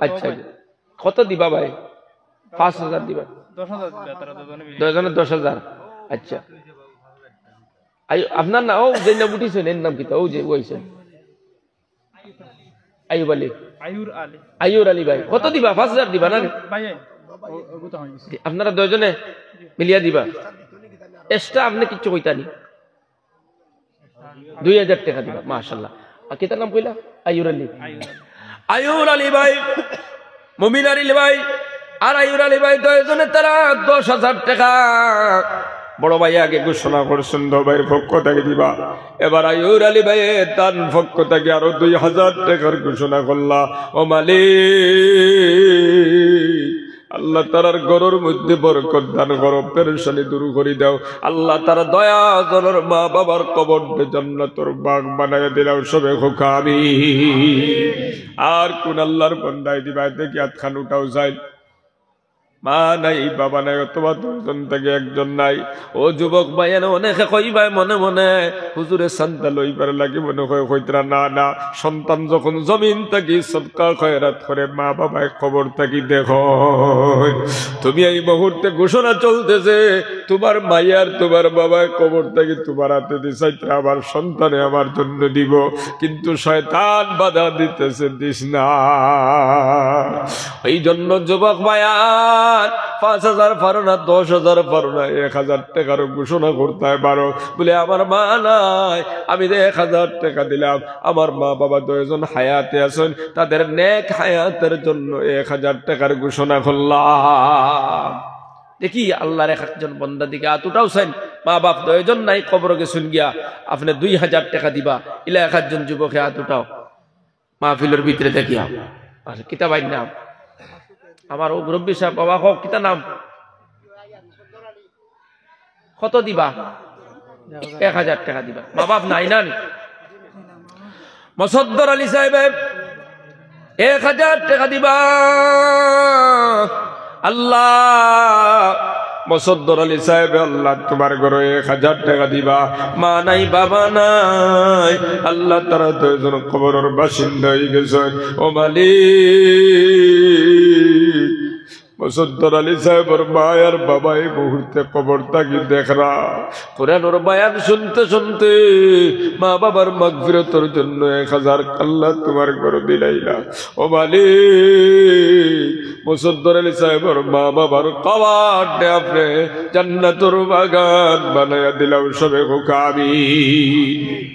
আচ্ছা, কত দিবা ভাই? পাঁচ হাজার দিবা? দশ হাজার দিবা তারা দুইজনে মিলে। দুইজনে দশ হাজার। আচ্ছা। আই-, আপনার না, ও যে নাম উঠিছইন, এর নাম কিতা? ও যে, ও আইছইন। আইয়ুব আলী। আইয়ুর আলী। আইয়ুর আলী ভাই। কত দিবা? পাঁচ হাজার দিবা না? ভাই, ও, ও কথা হয়ে গেছে। আপনারা দুইজনে মিলিয়া দিবা। Extra আপনে কিচ্ছু কইতা নি? দুই হাজার টেকা দিবা, মাশাআল্লাহ। আর কিতার নাম কইলা? আইয়ুর আলী। আইয়ুর আলী ভাই, মুমিন আলী ভাই, আর আইয়ুর আলী ভাই, দুইজনে তারা দশ হাজার টেকা বড় ভাই আগে ঘোষণা করছইন, দো ভাইর পক্ষ থাকি দিবা। এবার আইয়ুর আলী ভাইয়ে তান পক্ষ থাকি আরো দুই হাজার টেকার ঘোষণা করলা। ও মালিক, আল্লাহ তারার ঘরর মধ্যে বরকত দান করো, পেরেশানি দূর করি দাও। আল্লাহ তারা দয়া জনর মা বাবার কবররে জান্নাতর বাগ বানাইয়া দিলাও, সবে কউক্কা আমিন। আর কোন আল্লাহর বন্দায় দিবা, দেখি আতখান উঠাও চাই। মা নাই, বাবা নাই, অথবা দুইজন থাকি একজন নাই। ও যুবক ভাইয়াইন, অনেকে কইবায় মনে মনে, "হুজুরে চান্দা লইবার লাগি মনে হয় কইতরা।" না, না, সন্তান যখন জমিন থাকি সদকা খয়রাত করে, মা বাবায় কবর থাকি দেখইন। তুমি এই মুহূর্তে ঘোষণা চলতেছে, তুমার মাইয়ার তুমার বাবায় কবর থাকি তুমার আতে দিছইন, আমার সন্তানে আমার জন্য দিব, কিন্তু শয়তান বাধা দিতেছে, দিস না। এই জন্য যুবক ভাইয়াইন, পাঁচ হাজার পারো না, দশ হাজার পারো না, এক হাজার টেকারও ঘোষণা করতায় পারো। বলে, "আমার মা নাই, আমি যে এক হাজার টেকা দিলাম, আমার মা বাবা দুইজন হায়াতে আছইন, তাদের নেক হায়াতের জন্য এক হাজার টেকার ঘোষণা করলাম।" দেখি আল্লাহর এক একজন বন্দা দিকে আত উঠাও চাইন, মা বাপ দুইজন নাই, কবরো গেছইন গিয়া, আপনে দুই হাজার টেকা দিবা, ইলা এক একজন যুবকে আত উঠাও। মাহফিলর ভিতরে দেখিয়া। আর কিতা ভাইর নাম? আমার ও মুরব্বি সাহেব, বাবা হোক, কিতা নাম? কত দিবা? এক হাজার টেকা দিবা। মা বাপ নাই না নি? মসদ্দর আলী সাহেবে এক হাজার টেকা দিবা। আল্লাহ, মসদ্দর আলী সাহেবে, আল্লাহ, তুমার ঘরো এক হাজার টেকা দিবা। মা নাই, বাবা নাই, আল্লাহ, তারা দুইজন কবরর বাসিন্দা অইগেছইন। ও মালিক, মসদ্দর আলী সাহেবর মা আর বাবা এই মুহূর্তে কবর থাকি দেখরা। কোরআনর বয়ান শুনতে শুনতে মা বাবার মাগফিরাতর জন্য এক হাজার আল্লাহ তুমার ঘরো দিলাইলা। ও মালিক, মসদ্দর আলী সাহেবর মা বাবার কবররে আপনে জান্নাতর বাগান বানাইয়া দিলাও, সবে কউক্কা আমিন।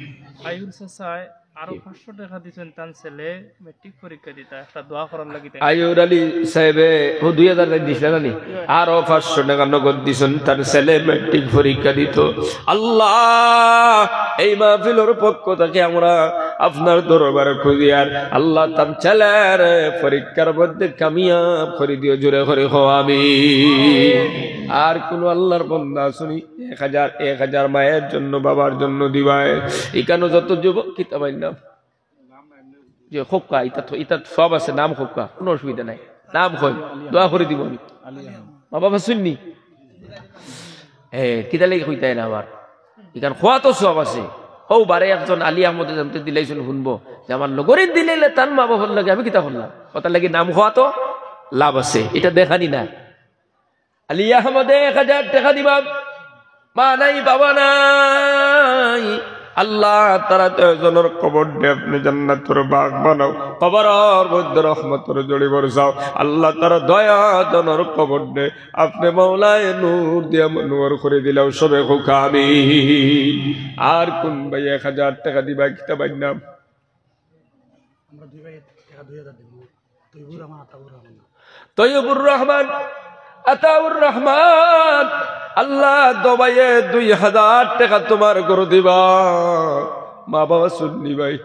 আইয়ুর চাচায় আরো পাঁচশো টেকা দিছইন তান ছেলে ম্যাট্রিক পরীক্ষা দিতা, একটা দোয়া করার লাগি। আইয়ুর আলী সাহেবে, ও দুই হাজার দিছলা না নি? আরো পাঁচশো টেকা নগদ দিছইন তান ছেলে ম্যাট্রিক পরীক্ষা দিতো। আল্লাহ, এই মাহফিলর পক্ষ থাকি আমরা আপনার দরবারে খুজিয়ার, আল্লাহ, তান ছেলের পরীক্ষার মধ্যে কামিয়াব করি দিও, জোরে করি কও আমিন। আর কুনু আল্লাহর বন্দা আছইন নি? এক হাজার, এক হাজার মায়ের জন্য, বাবার জন্য দিবায়। ইখানো যত যুবক, কিতা ভাইর নাম? জি, কউক্কা, ইতা তো, ইতা সওয়াব আছে, নাম কউক্কা, কুনু অসুবিধা নাই। নাম কইন, দোয়া করি দিমু আমি। মা বাবা আছইন নি? এ, কিতা লাগি কইতায় না আবার? ইখান কওয়াত সওয়াব আছে। অউ বারে একজন আলী আহমদে যেমতে দিলাইছইন হুনবো, যে আমার লগরে দিলাইলে তান মা বাবার লগে আমি কিতা করলাম? অতার লাগি নাম কওয়াত লাভ আছে, ইটা দেখানি না। আলী আহমদে এক হাজার টেকা দিবা। মা নাই, বাবা নাই। আল্লাহ, তারা দুইজনর কবররে আপনে জান্নাতর বাগ বানাও, কবরর মধ্যে রহমতর ঝড়ি বরসাও। আল্লাহ, তারা দুইজনর কবররে আপনে মাওলায় নূর দিয়া মনোয়ার করি দিলাও, সবে কউক্কা আমিন। আর কুন ভাই এক হাজার টেকা দিবা, কিতা ভাইর নাম? আমরা দুই ভাই টেকা দুই হাজার দিমু। তৈবুর রহমান, আতাউর রহমান। তৈবুর রহমান, আতাউর রহমান, আল্লাহ, দো ভাইয়ে দুই হাজার টেকা তুমার ঘরো দিবা। মা বাবা আছইন নি ভাই?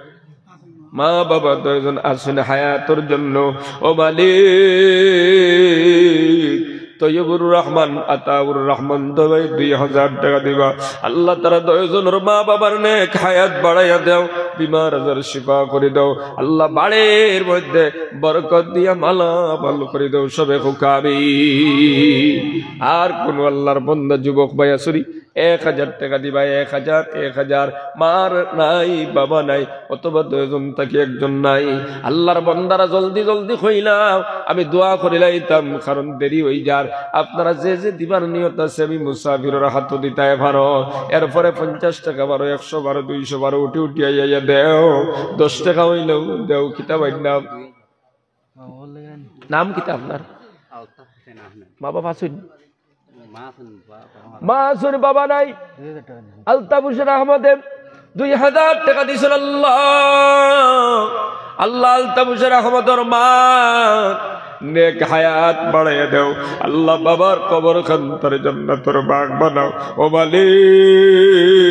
মা বাবা দুইজন আছইন হায়াতর জন্য। ও মালিক, তৈয়বুর রহমান, আতাউর রহমান, দো ভাই দুই হাজার টেকা দিবা। আল্লাহ, তারা দুইজনর মা বাবার নেক হায়াত বাড়াইয়া দেও, বিমার আজার শিফা করি দেও। আল্লাহ, বাড়ির মধ্যে বরকত দিয়া মালামাল করি দেও, সবে কউক্কা আমিন। আর কুনু আল্লাহর বন্দা যুবক ভাই আছইন নি? এক হাজার টেকা দিবা, এক হাজার, এক হাজার। মা নাই, বাবা নাই, অথবা দুইজন থাকি একজন নাই। আল্লাহর বন্দারা জলদি জলদি কইলাও, আমি দোয়া করিলাইতাম, কারণ দেরি অইযার। আপনারা যে যে দিবার নিয়ত আছে, আমি মুসাফিরর হাতো দিতায় পারো। এরপরে পঞ্চাশ টেকা বারো, একশো বারো, দুইশো বারো, উঠি উঠি আইয়া আইয়া দেও। দশ টেকা অইলেও দেও, কিতা ভাইর নাম? নাম কিতা আপনার? মা বাবা আছইন? মা আছইন, বাবা নাই। আলতাফ হোসেন আহমদে দুই হাজার টেকা দিছইন। আল্লাহ, আল্লাহ, আলতাফ হোসেন আহমদর মা নেক হায়াত বাড়াইয়া দেও। আল্লাহ, বাবার কবর খানতারে জান্নাতর বাগ বানাও। ও মালিক,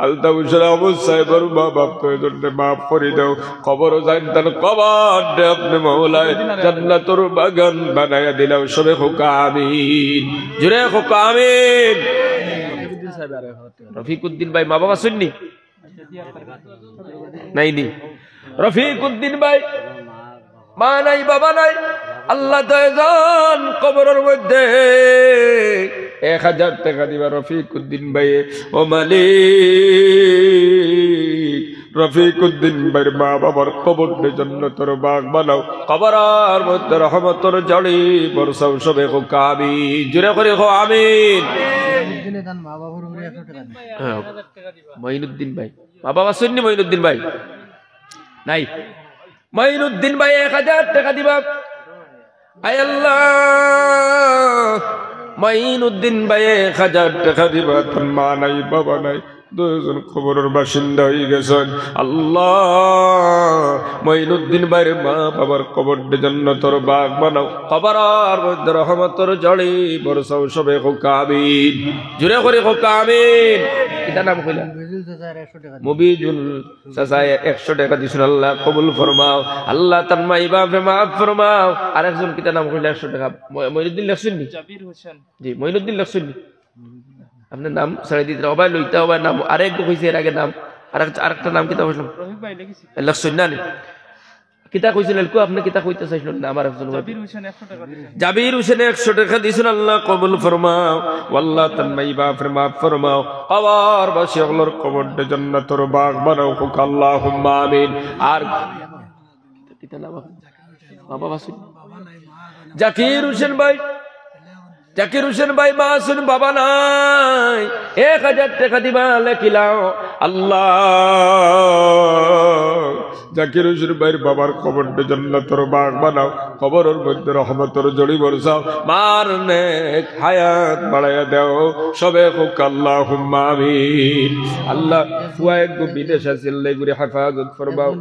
আলতাফ হোসেন আহমদ সাহেবর মা বাপ তো এজন্য মাফ করি দেও। কবর জানতান কবর দে আপনে মৌলায় জান্নাতর বাগান বানাইয়া দিলাও। সবে কউক্কা আমিন। জুরে কউক্কা আমিন। রফিকুদ্দিন ভাই, মা বাবা আছইন নি? নাই নি? রফিকুদ্দিন ভাই, মা নাই, বাবা নাই, আল্লাহ দয়াজান কবরর মধ্যে এক হাজার টেকা দিবা রফিকুদ্দিন ভাই। ও মালিক, রফিকুদ্দিন ভাইর মা বাবার কবররে জান্নাতর বাগ বানাও, কবরর মধ্যে রহমতর ঝড়ি বরসাও। সবে কউক্কা আমিন। জুরে করি কও আমিন। মইনুদ্দিনে তান মা বাবার উপরে একশো টেকা দিবা। হ্যাঁ। মইনুদ্দিন ভাই, মা বাবা আছইন নি মইনুদ্দিন ভাই? নাই। মইনুদ্দিন ভাই এক হাজার টেকা দিবা। আয় আল্লাহ, মইনুদ্দিন ভাই এক হাজার টেকা দিবা। তান মা নাই, বাবা নাই, দুইজন কবরর বাসিন্দা অইগেছইন। আল্লাহ, মইনুদ্দিন ভাইর মা বাবার কবররে জান্নাতর বাগ বানাও, কবরর মধ্যে রহমতর ঝড়ি বরসাও। সবে কউক্কা আমিন। জুরে করি কউক্কা আমিন। কিতা নাম কইলা? মবিজুল চাচায় একশো টেকা দিছইন, আল্লাহ কবুল ফরমাও। আল্লাহ তান মাই বাপরে মাফ ফরমাও। আরেকজন কিতা নাম কইলা একশো টেকা? ম-, মইনুদ্দিন লেখছইন নি? জাবির হোসেন। জি, মইনুদ্দিন লেখছইন নি? আপনে নাম ছাড়ি দিতরা, অবায় লইতা, অবায় নাম। আরেক কইছে এর আগে নাম। আরেক, আরেকটা নাম কিতা কইছলাম? রফিক ভাই লেখছি। লেখছইন না নি? কিতা কইছইন এলকু? আপনে কিতা কইতা চাইছইন না? আমার একজন জাবির হোসেনে একশো টেকা দিছইন। জাবির হোসেনে একশো টেকা দিছইন, আল্লাহ কবুল ফরমাও। ও আল্লাহ, তান মাই বাপরে মাফ ফরমাও। কবরবাসী অকলর কবররে জান্নাতর বাগ বানাও, কউক্কা আল্লাহুম্মা আমিন। আর কিতা নাম? বাবা বাসু, জাকির হোসেন ভাই, জাকির হোসেন ভাই, মা আছইন, বাবা নাই, এক হাজার টেকা দিবা, লেখিলাও। আল্লাহ, জাকির হোসেন ভাইর বাবার কবররে জান্নাতর বাগ বানাও, কবরর মধ্যে রহমতর ঝড়ি বরসাও, মার নেক হায়াত বাড়াইয়া দেও। সবে কউক্কা আল্লাহুম্মা আমিন। আল্লাহ, ফুয়া একগু বিদেশ আছিল, এগুরে হেফাজত ফরমাও।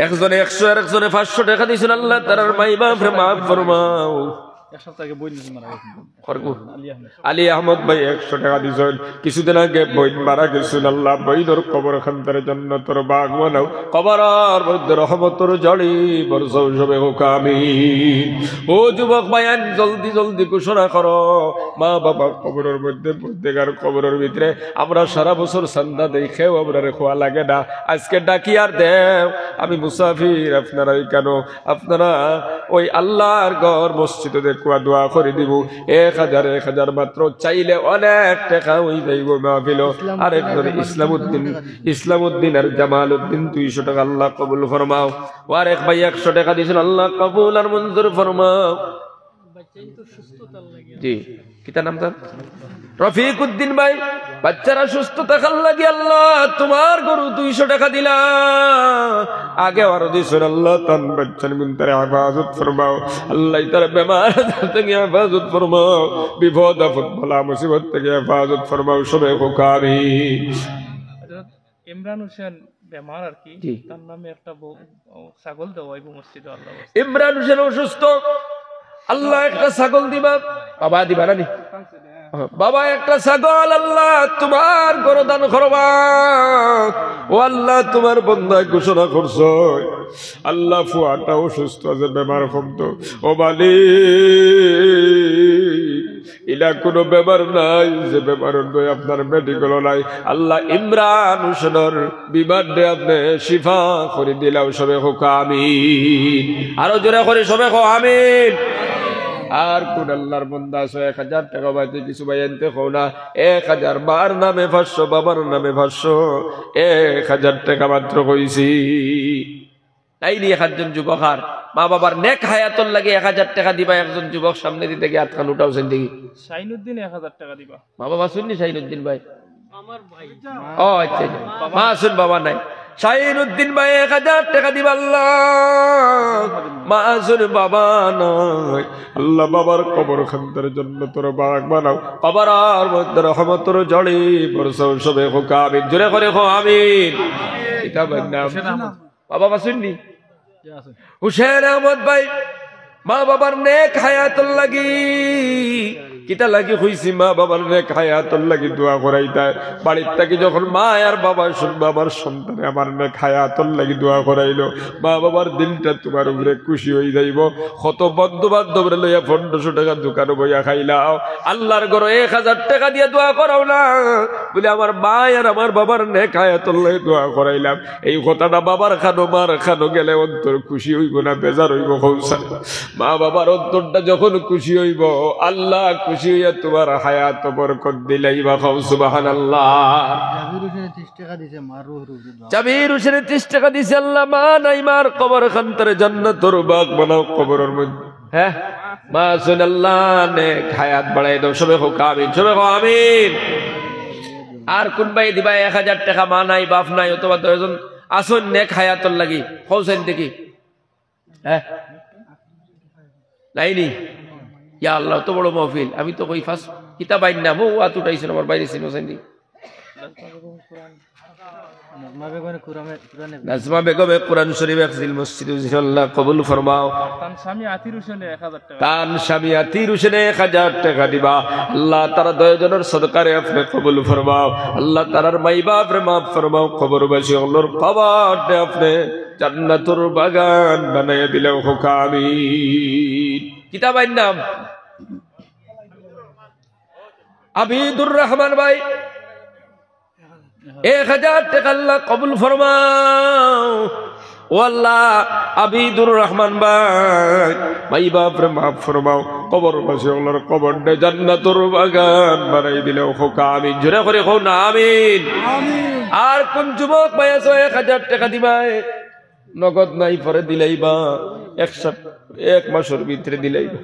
একজনে একশো আর একজনে পাঁচশো টেকা দিছইন, আল্লাহ, তারার মাই বাপরে মাফ ফরমাও। এক সপ্তাহ আগে বইন মারা গেছে। খরগু। আলী আহমদ। আলী আহমদ ভাই একশো টেকা দিছইন। কিছুদিন আগে বইন মারা গেছইন, আল্লাহ, বইনর কবর খানতারে জান্নাতর বাগ বানাও, কবরর মধ্যে রহমতর ঝড়ি বরসাও, সবে কউক্কা আমিন। ও যুবক ভাইয়াইন, জলদি জলদি ঘোষণা করো, মা বাবা কবরর মধ্যে, প্রত্যেকর কবরর ভিতরে আমরা সারা বছর চান্দা দেই, কেউ আমরারে কওয়া লাগে না, আজকে ডাকিয়া দেও, আমি মুসাফির, আপনারা অইখানো আপনারা ওই আল্লাহর ঘর মসজিদো দেখুয়া দোয়া করি দিবো। এক হাজার, এক হাজার মাত্র চাইলে অনেক টেকা অই যাইবো মাহফিলো। আরেকজন ইসলামউদ্দিন, ইসলামউদ্দিন আর জামালউদ্দিন দুইশো টেকা আল্লাহ কবুল ফরমাও। ও আরেক ভাই একশো টেকা দিছইন, আল্লাহ কবুল আর মঞ্জুর ফরমাও। জি, কিতা নাম তার? রফিক উদ্দিন ভাই, বাচ্চারা সুস্থ থাকার লাগি আল্লাহ তুমার ঘরো দুইশো টেকা দিলা, আগে আরো দিছইন, আল্লাহ তান বাচ্চাইন গুনতারে হেফাজত ফরমাও, আল্লাহ তার বেমার আজার থাকি হেফাজত ফরমাও, বিপদ আপদ বালা মুসিবত থাকি হেফাজত ফরমাও, সবে কউক্কা আমিন। ইমরান হোসেন বেমার আর কি, জি। তার নামে একটা বউ, ও, ছাগল দেওয়া অইবো মসজিদো, আল্লাহ। ইমরান হোসেন অসুস্থ, আল্লাহ একটা ছাগল দিবা, বাবা দিবা না নি? বাবা একটা ছাগল আল্লাহ তুমার ঘরো দান করবা। ও আল্লাহ, তুমার বন্দায় ঘোষণা করছইন, আল্লাহ ফুয়াটা অসুস্থ আছে, বেমার কমতো। ও মালিক, ইলা কুনু বেমার নাই যে বেমারর দোয়া আপনার মেডিকেলো নাই। আল্লাহ ইমরান হোসেনর বেমাররে আপনে শিফা করি দিলাও, সবে কউক্কা আমিন। আরো জোরে করি সবে কও আমিন। আর কুন আল্লাহর বন্দা আছো এক হাজার টেকা বাদে কিছু ভাইয়াইন্তে কও না, এক হাজার, মার নামে পাঁচশো, বাবার নামে পাঁচশো, এক হাজার টেকা মাত্র কইছি। তাইন নি এক আধজন যুবক আর মা বাবার নেক হায়াতর লাগি এক হাজার টেকা দিবা, একজন যুবক সামনেদি থাকি আতখান উঠাও চাইন দেখি। শাহিনুদ্দিন এক হাজার টেকা দিবা। মা বাবা আছইন নি শাহিনুদ্দিন ভাই? ও আচ্ছা, আচ্ছা। মা আছইন, বাবা নাই। শাহিনুদ্দিন ভাই এক হাজার টেকা দিবা আল্লাহ। মা আছইন, বাবা নাই। আল্লাহ বাবার কবর খান্তার জান্নাতর বাগ বানাও। কবরর মধ্যে রহমতর ঝড়ি বরসাও, সবে কউক্কা আমিন। জোরে করি কও আমিন। কিতা নাম? বাবা আছইন নি? হুসেন আহমদ ভাই, মা বাবার নেক হায়াতর লাগি, কিতা লাগি কইছি, মা বাবার নেক হায়াতর লাগি দোয়া করাইতায়। বাড়ির থাকি যখন মা আর বাবা শুনবো আমার সন্তানে আমার নেক হায়াতর লাগি দোয়া করাইলো, মা বাবার দিলটা তুমার উপরে খুশি অই যাইবো। কত বন্ধু বান্ধবরে লইয়া পনেরোশো টেকা দোকানো বইয়া খাইলাও, আল্লার ঘরো এক হাজার টেকা দিয়া দোয়া করাও না, বলে আমার মা আর আমার বাবার নেক হায়াতর লাগি দোয়া করাইলাম। এই কথাটা বাবার কানো মার কানো গেলে অন্তর খুশি অইবো না বেজার অইবো? কও চাই। মা বাবার অন্তরটা যখন খুশি অইবো, আল্লা খুশি অইয়া তুমার হায়াতো বরকত দিলাইবা। কও সুবহানাল্লাহ। জাবির হোসেনে ত্রিশ টেকা দিছে, মার রুহর উপরে দোয়া। জাবির হোসেনে ত্রিশ টেকা দিছে, আল্লা মা নাই, মার কবরখানটারে জান্নাতর বাগ বানাও কবরর মধ্যে। হ্যাঁ, মা আছইন, আল্লা নেক হায়াত বাড়াই দেও। সবে কউক্কা আমিন, সবে কউক্কা আমিন। আর কুন ভাইয়ে দিবা এক হাজার টেকা? মা নাই, বাপ নাই, অথবা দুইজন আছইন নেক হায়াতর লাগি, কও চাইন দেখি। হ্যাঁ, নাইনি? ইয়া আল্লা, অত বড় মাহফিল, আমি তো কই ফার্স্ট। কিতা ভাইর নাম? ও আত উঠাইছইন, আমার ভাইরে চিনো চাইন দেখি। নাজমা বেগমে কোরআনে, কোরআনে নাজমা বেগমে কোরআন শরীফ হেফজিল মসজিদ, আল্লা কবুল ফরমাও। তান স্বামী আতির হোসেনে এক হাজার টেকা। তান স্বামী আতির হোসেনে এক হাজার টেকা দিবা। আল্লা, তারা দুইজনর সদকারে আপনে কবুল ফরমাও। আল্লা, তারার মাই বাপরে মাফ ফরমাও। কবরবাসী অকলর কবররে আপনে জান্নাতর বাগান বানাইয়া দিলাও, কউক্কা আমিন। কিতা ভাইর নাম? আবিদুর রহমান ভাই, এক হাজার টেকা আল্লা কবুল ফরমাও। ও আল্লা, আবিদুর রহমান ভাই, মাই বাপরে মাফ ফরমাও, কবরবাসী অকলর কবররে জান্নাতর বাগান বানাই দিলাও, কউক্কা আমিন। জোরে করি কও না আমিন। আর কুন যুবক ভাই আছো এক হাজার টেকা দিবায়? নগদ নাই, পরে দিলাইবা, এক সপ-, এক মাসর ভিতরে দিলাইবা।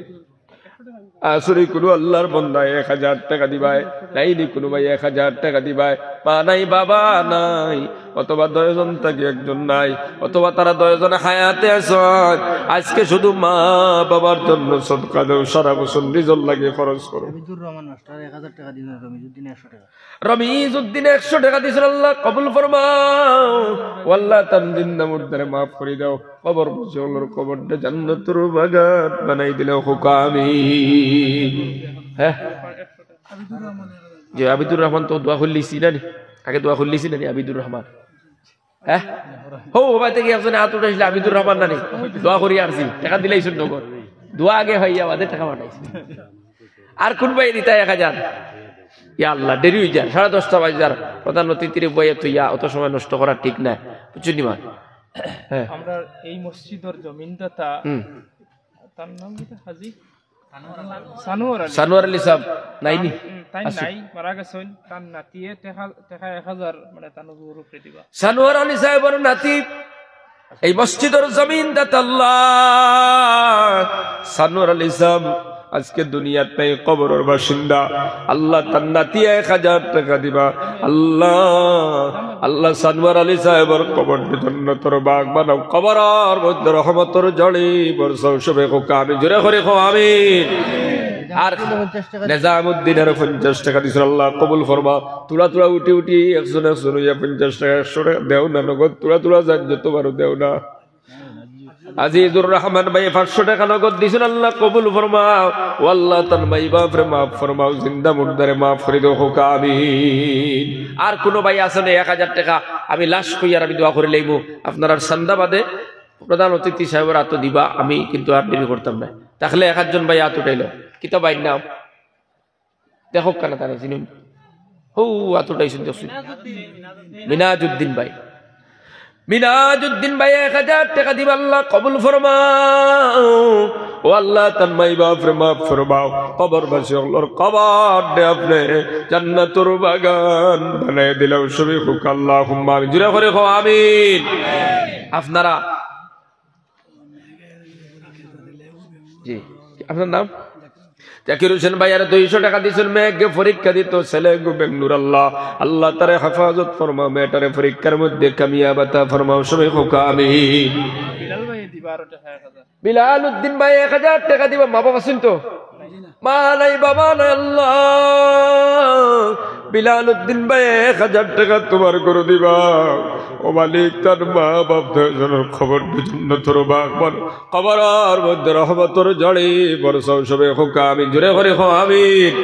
আসলে কুনু আল্লার বন্দায় এক হাজার টেকা দিবায়, নাইনি কুনু ভাই এক হাজার টেকা দিবায়, মা নাই, বাবা নাই, অথবা দুইজন থাকি একজন নাই, অথবা তারা দুইজন হায়াতে আছইন, আইজকে শুধু মা বাবার জন্য সদকা দেও, সারা বছর নিজর লাগি খরচ করো। হামিদুর রহমান মাস্টার এক হাজার টেকা দিছইন, রমিজুদ্দিন একশো টেকা। রমিজুদ্দিন একশো টেকা দিছইন, আল্লা কবুল ফরমাও। ও আল্লা, তান জিন্দা মুর্দারে মাফ করি দেও, কবরবাসী অকলর কবররে জান্নাতর বাগান বানাই দিলাও, কউক্কা আমিন। হ্যাঁ, জি, আবিদুর রহমান তো দোয়া করিলিছি না নি? আগে দোয়া করিলিছি না নি আবিদুর রহমান? হ্যাঁ, হউ, হবাইতে গিয়া একজনে আত উঠাইছিল, আবিদুর রহমান নানি? দোয়া করি আরছি, টেকা দিলাইছইন নগদ। দোয়া আগে অইয়া বাদে টেকা পাঠাইছে। আর কুন ভাইয়ে দিতা এক হাজার? ইয়া আল্লা, দেরি অই যার, সাড়ে দশটা বাজি যার। প্রধান অতিথিরে বইয়া থইয়া অত সময় নষ্ট করা ঠিক নায়, বুঝছইন নি মা? হ্যাঁ। আমরার এই মসজিদর জমিনদাতা, হুম। তার নাম কিতা? হাজি সানোয়ার আলী। সানোয়ার আলী সাহেব, নাইনি? তান, হুম, তাইন আচ্ছা। নাই, মারা গেছইন। তান নাতিয়ে টেকা, টেকা এক হাজার, মানে, তান উপরে দিবা। সানোয়ার আলী সাহেবর নাতি এই মসজিদর জমিনদাতা আল্লা। সানোয়ার আলী সাহেব আইজকে দুনিয়াত নাই, কবরর বাসিন্দা। আল্লা, তান নাতিয়ে এক হাজার টেকা দিবা। আল্লা, আল্লা, সানোয়ার আলী সাহেবর কবররে জান্নাতর বাগ বানাও, কবরর মধ্যে রহমতর ঝড়ি বরসাও। সবে কউক্কা আমিন, জোরে করি কও আমিন। আর নিজামুদ্দিনে পঞ্চাশ টেকা দিছইন, আল্লা কবুল ফরমাও। তুড়া তুড়া উঠি উঠি একজন একজন অইয়া পঞ্চাশ টেকা, একশো টেকা দেও না, নগদ তুড়া তুড়া যার যত পারো দেও না। আজিজুর রহমান ভাইয়ে পাঁচশো টেকা নগদ দিছইন, আল্লা কবুল ফরমাও। ও আল্লা, তান মাই বাপরে মাফ ফরমাও, জিন্দা মুর্দারে মাফ করি দেও, কউক্কা আমিন। আর কুনু ভাই আছইন নি এক হাজার টেকা? আমি লাশ কইয়ার আমি দোয়া করিলাইমু, আপনারার চান্দা বাদে প্রধান অতিথি সাহেবর আতো দিবা, আমি কিন্তু আর দেরি করতাম না। তাইলে এক আধজন ভাই আত উঠাইলো, কিতা ভাইর নাম? দেখউক্কা না, তারে চিনইন। হউ, আত উঠাইছইন, দেখছইন। মিনাজউদ্দিন ভাই। মিনাজউদ্দিন ভাই এক হাজার টেকা দিবা, আল্লা কবুল ফরমাও। ও আল্লা, তান মাই বাপরে মাফ ফরমাও, কবরবাসী অকলর কবররে আপনে জান্নাতর বাগান বানাই দিলাও। সবে কউক্কা আল্লাহুম্মা আমিন। জোরে করি কও আমিন। আপনারা জি, আপনার নাম? জাকির হোসেন ভাইয়ারে দুইশো টেকা দিছইন, মেয়েগু পরীক্ষা দিতো, ছেলেগু বেঙ্গালুর। আল্লা, আল্লা তারে হেফাজত ফরমাও, মেয়েটারে পরীক্ষার মধ্যে কামিয়াব আতা ফরমাও। সবে কউক্কা আমিন। বারো টেকা, এক হাজার। বিলাল উদ্দিন ভাই এক হাজার টেকা দিবা, মা বাবা আছইন তো? মা নাই, বাবা নাই, আল্লাহ। বিলাল উদ্দিন ভাই এক হাজার টেকা তুমার ঘরো দিবা। ও মালিক, তার মা বাপ দুইজনর কবর জান্নাতর বাগ বানাও, কবরর মধ্যে রহমতর ঝড়ি বরসাও, সবে কউক্কা আমিন। জোরে করি কও আমিন।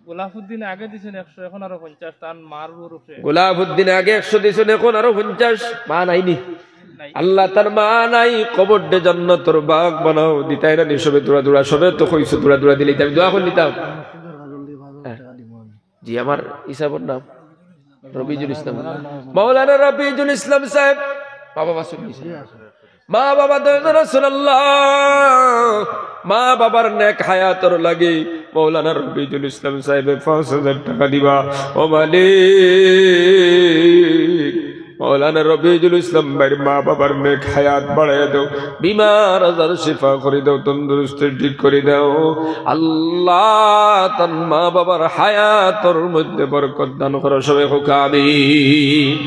গোলাফুদ্দিন আগে দিছইন একশো, এখন আরো পঞ্চাশ, তান মার রুহুর উপরে। গোলাফুদ্দিন আগে একশো দিছইন, এখন আরো পঞ্চাশ। মা নাইনি? নাই। আল্লাহ, তার মা নাই, কবররে জান্নাতর বাগ বানাও। দিতায় না নি সবে দৌড়া দৌড়া, সবে তো কইছো দৌড়া দৌড়া দিলে আমি দোয়া করি নিতাম। হ্যাঁ। জি, আমার হিসাবর নাম রবিজুল ইসলাম, মাওলানা রবিজুল ইসলাম সাহেব। বাবা বাসুল ইসলাম। মা বাবা দুইজন আছইন আল্লাহ, মা বাবার নেক হায়াতর লাগি মাওলানা রবিজুল ইসলাম সাহেবে পাঁচ হাজার টেকা দিবা। ও মালিক, মাওলানা রবিজুল ইসলাম ভাইর মা বাবার নেক হায়াত বাড়াইয়া দেও, বিমার আজার শিফা করি দেও, তন্দুরুস্তি ঠিক করি দেও। আল্লাহ, তান মা বাবার হায়াতর মধ্যে বরকত দান করো, সবে কউক্কা আমিন।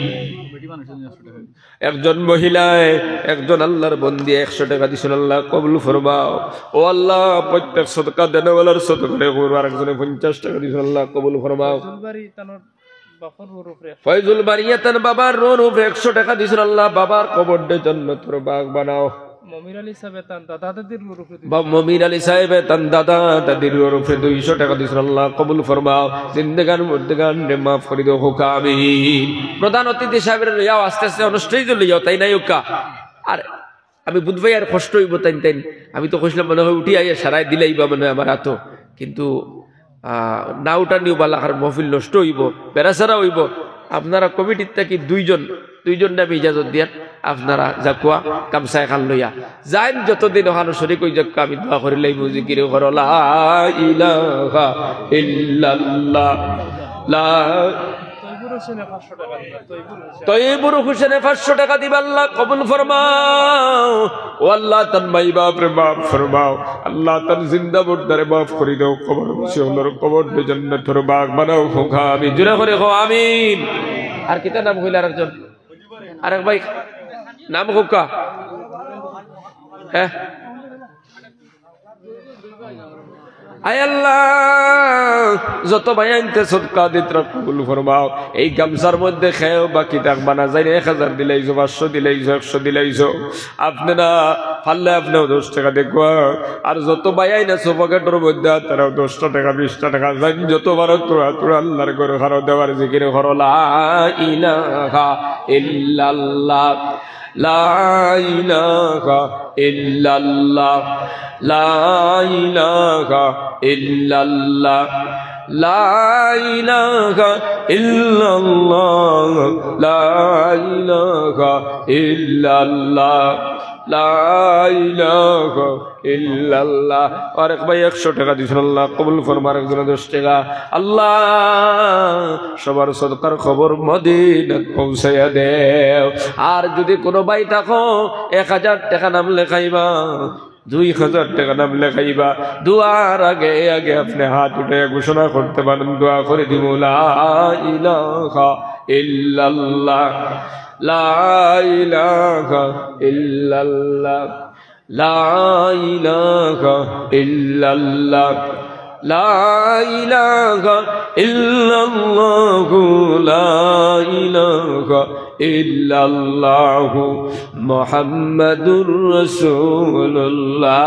একজন মহিলায়, একজন আল্লাহর বন্দি একশো টেকা দিছইন, আল্লাহ কবুল ফরমাও। ও আল্লাহ, প্রত্যেক সদকা দেনেওয়ালার সদকারে কবুল। আরেকজনে পঞ্চাশ টেকা দিছইন, আল্লাহ কবুল ফরমাও। ফয়জুল বারিয়া তান বাবার রুহুর উপরে একশো টেকা দিছইন, আল্লাহ বাবার কবররে জান্নাতর বাগ বানাও। মমির আলী সাহেবে তান দাদা দাদির রুহুর উপরে দুইশো। বা মমির আলী সাহেবে তান দাদা দাদির রুহুর উপরে দুইশো টেকা দিছইন, আল্লাহ কবুল ফরমাও। জিন্দেগান মুর্দেগানরে মাফ করি দেও, কউক্কা আমিন। প্রধান অতিথি সাহেবরে লইয়াও, আস্তে আস্তে অনো stage-ও লইয়াও, তাইন আউক্কা। আর আমি বুধ ভাই আর কষ্ট অইবো তাইন তাইন, আমি তো কইছিলাম মনে হয় উঠি আইয়া সারাই দিলাইবা মনে হয় আমার আতো, কিন্তু আহ, না উঠানিও বালা, কারণ মহফিল নষ্ট অইবো, বেড়াছেড়া অইবো। আপনারা কমিটির থাকি দুইজন, দুইজনরে আমি ইজাজত দিয়ার, আপনারা যাউক্কা, গামছা এখান লইয়া যাইন, যতদিন অখানো শরিক অই যাউক্কা, আমি দোয়া করিলাইমু, জিকির করো, লা ইলাহা ইল্লাল্লাহ, লা তৈবুর হোসেনে পাঁচশো টেকা দিবা, তৈবুর হোসেন। তৈবুর হোসেনে পাঁচশো টেকা দিবা, আল্লাহ কবুল ফরমাও। ও আল্লাহ, তান মাই বাপরে মাফ ফরমাও। আল্লাহ, তান জিন্দা মুর্দারে মাফ করি দেও। কবরবাসী অকলর কবররে জান্নাতর বাগ বানাও, কউক্কা আমিন। জোরে করি কও আমিন। আর কিতা নাম কইলা আরেকজন? আরেক ভাই, নাম কউক্কা। হ্যাঁ? আয় আল্লাহ, যত ভাইয়াইন্তে সদকা দিতরা কবুল ফরমাও। এই গামছার মধ্যে কেউ বাকি রাখবা না, যাইন এক হাজার দিলাইছো, পাঁচশো দিলাইছো, একশো দিলাইছো, আপনে না পারলে আপনেও দশ টেকা দেউক্কা। আর যত ভাইয়াইন আছো পকেটর মধ্যে, তারাও দশটা টেকা, বিশটা টেকা, যাইন যত পারো থুড়া থুড়া আল্লাহর ঘরো দেওয়ার জিকির করো, লা ইলাহা ইল্লাল্লাহ। লা ইলাহা ইল্লাল্লাহ, লা ইলাহা ইল্লাল্লাহ, লা ইলাহা ইল্লাল্লাহ, লা ইলাহা ইল্লাল্লাহ, লা ইলাহা ইল্লাল্লাহ। আরেক ভাই একশো টেকা দিছইন, আল্লাহ কবুল ফরমাও। আরেকজনে দশ টেকা। আল্লাহ, সবার সদকার খবর মদিনাত পৌঁছাইয়া দেও। আর যুদি কুনু ভাই থাকো, এক হাজার টেকা নাম লেখাইবা, দুই হাজার টেকা নাম লেখাইবা, দোয়ার আগে আগে আপনে হাত উঠাইয়া ঘোষণা করতে পারেন, দোয়া করি দিমু, লা ইলাহা ইল্লাল্লাহ, লা ইলাহা ইল্লাল্লাহ। লা ইলাহা ইল্লাল্লাহ, লা ইলাহা ইল্লাল্লাহু, লা ইলাহা ইল্লাল্লাহু মুহাম্মাদুর রাসূলুল্লাহ।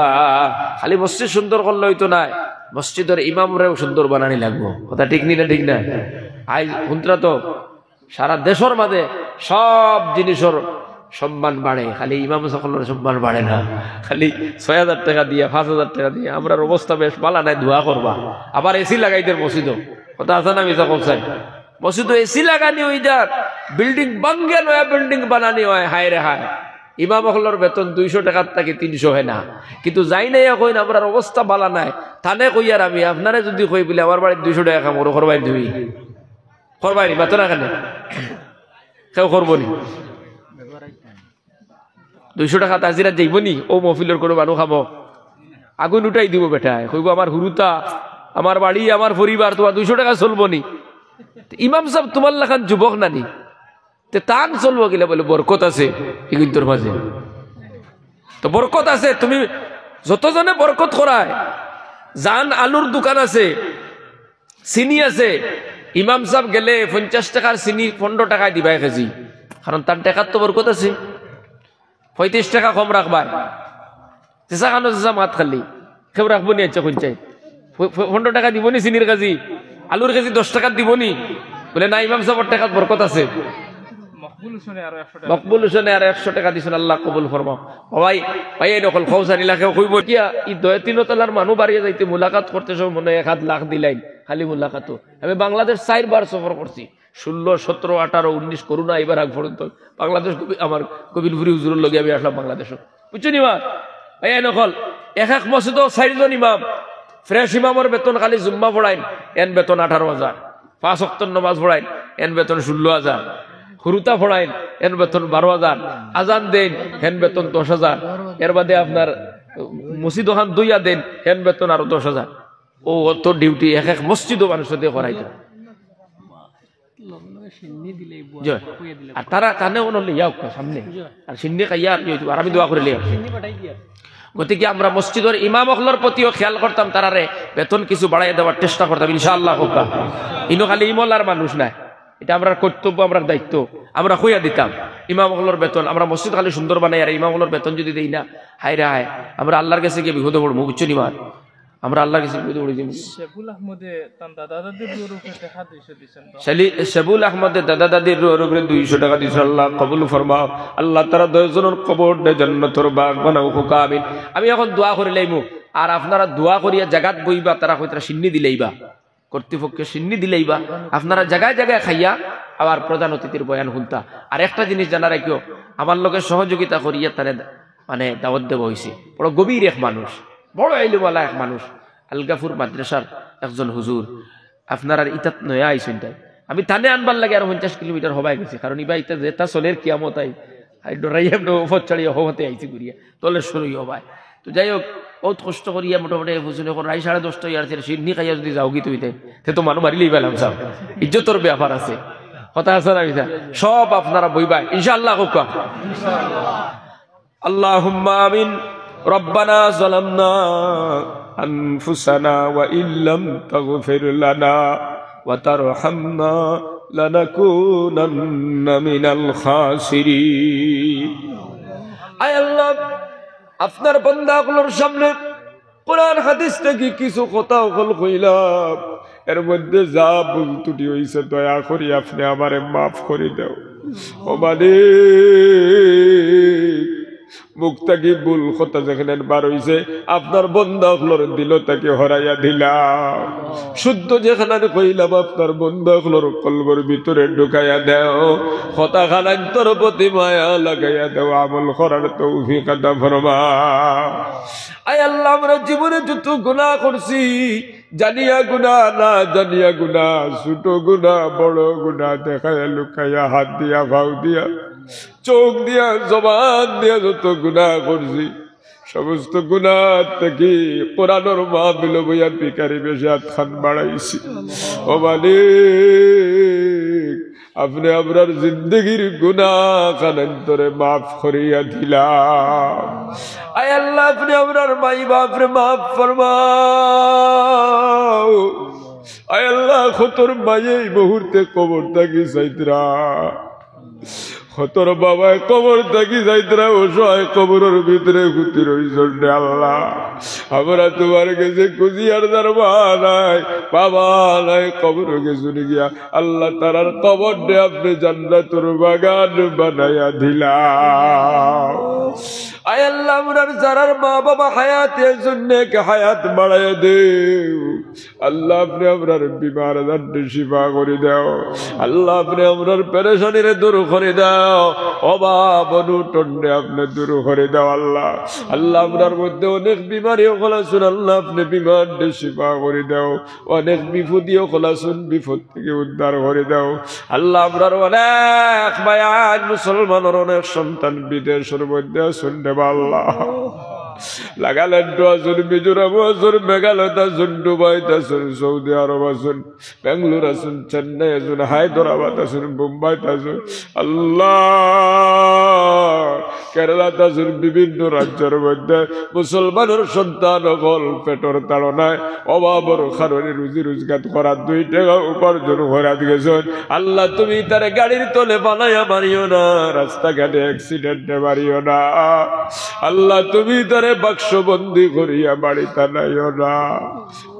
খালি মসজিদ সুন্দর করলে অইতো নায়, মসজিদর ইমামরেও সুন্দর বানানি লাগবো। কথা ঠিক নি না? ঠিক না? আইজ হুনতরা তো সারা দেশর মাঝে সব জিনিসর সম্মান বাড়ে, খালি ইমাম অকলর সম্মান বাড়ে না। খালি ছয় হাজার টেকা দিয়া, পাঁচ হাজার টেকা দিয়া, আমরার অবস্থা বেশ বালা নায়, দোয়া করবা। আবার এসি লাগাই দের মসজিদো, কথা আছে না মিছা কইছাই? মসজিদো এসি লাগানি অই যার, building ভাঙ্গিয়া নয়া building বানানি অয়, হায় রে হায়। ইমাম অকলর বেতন দুইশো টেকার থাকি তিনশো অয় না, কিন্তু যাইন আইয়া কইন আমরার অবস্থা বালা নায়। তানে কইয়ার আমি, আপনারে যুদি কই বুলে আমার বাড়িত দুইশো টেকা কাম করো, করবায় নি? করবায় নি, মাতো না কেনে? কেউ করবো নি? দুইশো টেকাত হাজিরাত যাইবো নি? অউ মহফিলর কুনু মানুষ খামো? আগুন উঠাই দিবো বেটায়, কইবো, "আমার হুরুতা, আমার বাড়ি, আমার পরিবার, তুমার দুইশো টেকা চলবো নি?" তে ইমাম সাব তুমার লাখান যুবক না নি? তে তান চলবো কিলা? বুলে, বরকত আছে ইগুইন্তর মাঝে। তো বরকত আছে, তুমি যতজনে বরকত করায়, যান আলুর দোকান আছে, চিনি আছে, ইমাম সাব গেলে পঞ্চাশ টেকার চিনি পনেরো টেকায় দিবায় কেজি, কারণ তান টেকাত তো বরকত আছে। পঁয়ত্রিশ টেকা কম রাখবায়, যেছা খানো যেছা মাত খালি, কেউ রাখবো নি? আচ্ছা, কোন চাই? প-, প-, পনেরো টেকা দিবো নি চিনির কেজি, আলুর কেজি দশ টেকাত দিবো নি? বলে, "না, ইমাম সাবর টেকাত বরকত আছে।" মকবুল হোসেনে আরো একশো টেকা দিছইন, আল্লাহ কবুল ফরমাও। ও ভাই, ভাই, এই নকল খোঁজ আনিলা কেউ কইবো কিয়া, ই দুই তিন তলার মানু বাড়িয়ে যাইতে মুলাকাত করতে সময় মনে হয় এক আধ লাখ দিলাইন, খালি মুলাকাতও। আমি বাংলাদেশ চাইরবার সফর করছি, ষোলো, সতেরো, আঠারো, উনিশ, করোনা আইবার আগ পর্যন্ত বাংলাদেশ কবি-, আমার কবিলপুরি হুজুরর লগে আমি আসলাম বাংলাদেশো। বুঝছো নি বা? ভাই, এই নকল, এক এক মসজিদো চাইরজন ইমাম, ফ্রেশ ইমামর বেতন খালি জুম্মা পড়াইন, এন বেতন আঠারো হাজার। পাঁচ ওয়াক্তর নামাজ পড়াইন, এন বেতন ষোলো হাজার। হুরুতা পড়াইন, এন বেতন বারো হাজার। আজান দেইন, এন বেতন দশ হাজার। এর বাদে আপনার, উম, মসজিদ ওখান ধইয়া দেইন, এন বেতন আরো দশ হাজার। ও অত ডিউটি এক এক মসজিদো মানুষ দিয়ে করাইতো। জি। আর তারা তানে ওন লিয়াউক্কা সামনে। আর সিন্নি খাইয়া আর কি অইতো, আর আমি দোয়া করিলিয়াম। গতিকে আমরা মসজিদর ইমাম অকলর প্রতিও খেয়াল করতাম, তারারে বেতন কিছু বাড়াইয়া দেওয়ার চেষ্টা করতাম, ইনশাআল্লাহ কউক্কা। ইনো খালি ইমলার মানুষ নায়, ইটা আমরার কর্তব্য, আমরার দায়িত্ব। আমরা কইয়া দিতাম, ইমাম অকলর বেতন, আমরা মসজিদ খালি সুন্দর বানাইয়ার ইমাম অকলর বেতন যদি দেই না, হায়রে হায়, আমরা আল্লার গেছে গিয়া বিপদো পড়মু, বুঝছো নি বা? আমরা আল্লার গেছে বিপদো পড়ি যাইমু। শেবুল আহমদে তান দাদা দাদির রুহর উপরে টেকা দুইশো দিছইন তো। শেলি-, শেবুল আহমদে দাদা দাদির রুহর উপরে দুইশো টেকা দিছইন, আল্লাহ কবুল ফরমাও। আল্লাহ তারা দুইজনর কবররে জান্নাতর বাগ বানাও, কউক্কা আমিন। আমি এখন দোয়া করিলাইমু, আর আপনারা দোয়া করিয়া জাগাত বইবা, তারা কইতরা সিন্নি দিলাইবা, কর্তৃপক্ষে সিন্নি দিলাইবা, আপনারা জাগায় জাগায় খাইয়া আবার প্রধান অতিথির বয়ান হুনতা। আর একটা জিনিস জানা রাখিও, আমার লগে সহযোগিতা করিয়া তারে মানে দাওয়াত দেওয়া অইছে। বড় গভীর এক মানুষ, বড় ইলমওয়ালা এক মানুষ, আলগাপুর মাদ্রাসার একজন হুজুর। আপনারার ইতাত নয়া আইছইন তাই, আমি তানে আনবার লাগি আরো পঞ্চাশ কিলোমিটার হবায় গেছি, কারণ ইবা ইতা যেতা চলের কিয়ামত আই, আই ডরাই এমনে পথ ছাড়িয়া হবাতে আইছি ঘুরিয়া, তলে সরই হবায়। তো যাই হোক, বহুত কষ্ট করিয়া মোটামুটি এই হুজুরে এখন রাই সাড়ে দশটা ইয়ার ছিল, সিন্নি খাইয়া যদি যাওগি তুমি তাই, তে তো মানু মারিলেই পাইলাম সাব, ইজ্জতর ব্যাপার আছে, কথা আছে না মিছা? সব আপনারা বইবায় ইনশাআল্লাহ কউক্কা। اللهم آمين. ربنا ظلمنا أنفسنا وإن لم تغفر لنا وترحمنا لنكونن من الخاسرين. আয় আল্লাহ, আপনার বান্দা অকলর সামনে কোরআন হাদিস থাকি কিছু কথা অকল কইলাম, এর মধ্যে যা ভুল ত্রুটি অইছে, দয়া করি আপনে আমারে মাফ করি দেও। ও মালিক, মুখ থাকি ভুল কথা যেখানে বার অইছে, আপনার বান্দা অকলর দিল থাকি হরাইয়া দিলাও। শুদ্ধ যেখানে কইলাম, আপনার বান্দা অকলর কলবর ভিতরে ঢুকাইয়া দেও। কথা খানান্তর প্রতি মায়া লাগাইয়া দেও, আমল করার তৌফিক আতা ফরমাও। আয় আল্লাহ, আমরা জীবনে যত গুনাহ করছি, জানিয়া গুনাহ, না জানিয়া গুনাহ, ছোট গুনাহ, বড় গুনাহ, দেখাইয়া লুকাইয়া, হাত দিয়া, পাও দিয়া, চোখ দিয়া, জবান দিয়া যত গুনাহ করছি, সমস্ত গুনাহ থাকি কোরআনর মাহফিলো বইয়া ভিখারি বেশে আতখান বাড়াইছি। ও মালিক, আপনে আমরার জিন্দেগির গুনাহ খানান্তরে মাফ করিয়া দিলাও। আয় আল্লাহ, আপনে আমরার মাই বাপরে মাফ ফরমাও। আয় আল্লাহ, কতর মায়ে এই মুহূর্তে কবর থাকি চাইতরা, কতর বাবায় কবর থাকি চাইতরা, অসহায় কবরর ভিতরে হুতি রইছইন রে আল্লাহ। আমরা তুমার গেছে খুঁজিয়ার যার মা নাই, বাবা নাই, কবরো গেছইন গিয়া। আল্লাহ, তারার কবররে আপনে জান্নাতুর বাগান বানাইয়া দিলাও। আয় আল্লাহ, আমরার যারার মা বাবা হায়াতে আছইন, নেক হায়াত বাড়াইয়া দেও। আল্লাহ, আপনে আমরার বিমার আজাররে শিফা করি দেও। আল্লাহ, আপনে আমরার পেরেশানিরে দূর করি দেও। অভাব অনটনরে আপনে দূর করি দেও। আল্লাহ, আল্লাহ, আমরার মধ্যে অনেক বিমারি অকল আছইন, আল্লাহ, আপনে বিমাররে শিফা করি দেও। অনেক বিপদি অকল আছইন, বিপদ থাকি উদ্ধার করি দেও। আল্লাহ, আমরার অনেক ভাইয়াইন মুসলমানর অনেক সন্তান বিদেশর মধ্যে আছইন রে বা আল্লাহ। নাগাল্যান্ডো আছইন, মিজোরামো আছইন, মেঘালয়ত আছইন, দুবাইত আছইন, সৌদি আরব আছইন, বেঙ্গালুরু আছইন, চেন্নাই আছইন, হায়দরাবাদ আছইন, বোম্বাইত আছইন। আল্লাহ, কেরালাত আছইন, বিভিন্ন রাজ্যর মধ্যে মুসলমানর সন্তান অকল পেটর তাড়নায়, অভাবর কারণে রুজি রোজগার করার, দুই টেকা উপার্জন করাত গেছইন। আল্লাহ, তুমি তারে গাড়ির তলে ফালাইয়া মারিও না, রাস্তাঘাটে অ্যাক্সিডেন্টে মারিও না। আল্লাহ, তুমি তারে বাক্সবন্দি করিয়া বাড়িত আনাইও না।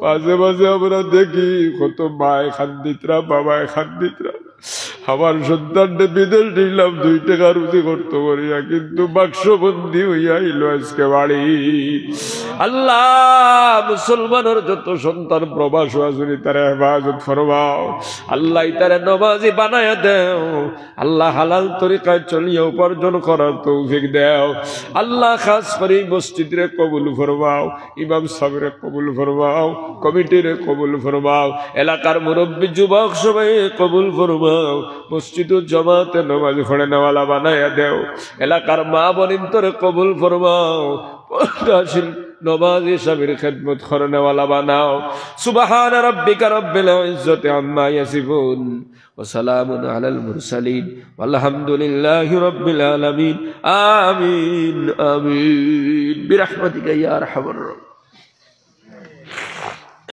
মাঝে মাঝে আমরা দেখি কত মায় কান্দিতরা, বাবায় কান্দিতরা, আমার সন্তানরে বিদেশ দিলাম, দুই টেকা রুজি করতো করিয়া, কিন্তু বাক্সবন্দি অইয়া আইলো আজকে বাড়ি। আল্লাহ, মুসলমানর যত সন্তান প্রবাসো আছইন, তারে হেফাজত ফরমাও। আল্লাহ, ইতারে নমাজি বানাইয়া দেও। আল্লাহ, হালাল তরিকায় চলিয়া উপার্জন করার তৌফিক দেও। আল্লাহ, খাস করি মসজিদরে কবুল ফরমাও, ইমাম সাবরে কবুল ফরমাও, কমিটিরে কবুল ফরমাও, এলাকার মুরব্বী যুবক সবাই কবুল ফরমাও। মসজিদো জমাতে নমাজ পড়ে নেওয়ালা বানাইয়া দেও। এলাকার মা বইনতরে কবুল ফরমাও। পর্দাশীল নমাজি স্বামীর খেদমত করে নেওয়ালা বানাও। সুবহান রাব্বিকা রাব্বিল ইজ্জতি আম্মা ইয়াসিফুন। ওয়া সালামুন আলাল মুরসালিন। ওয়ালহামদুলিল্লাহি রাব্বিল আলামিন। আমিন, আমিন। বিরাহমাতিকা ইয়া আরহামার রাহিমিন।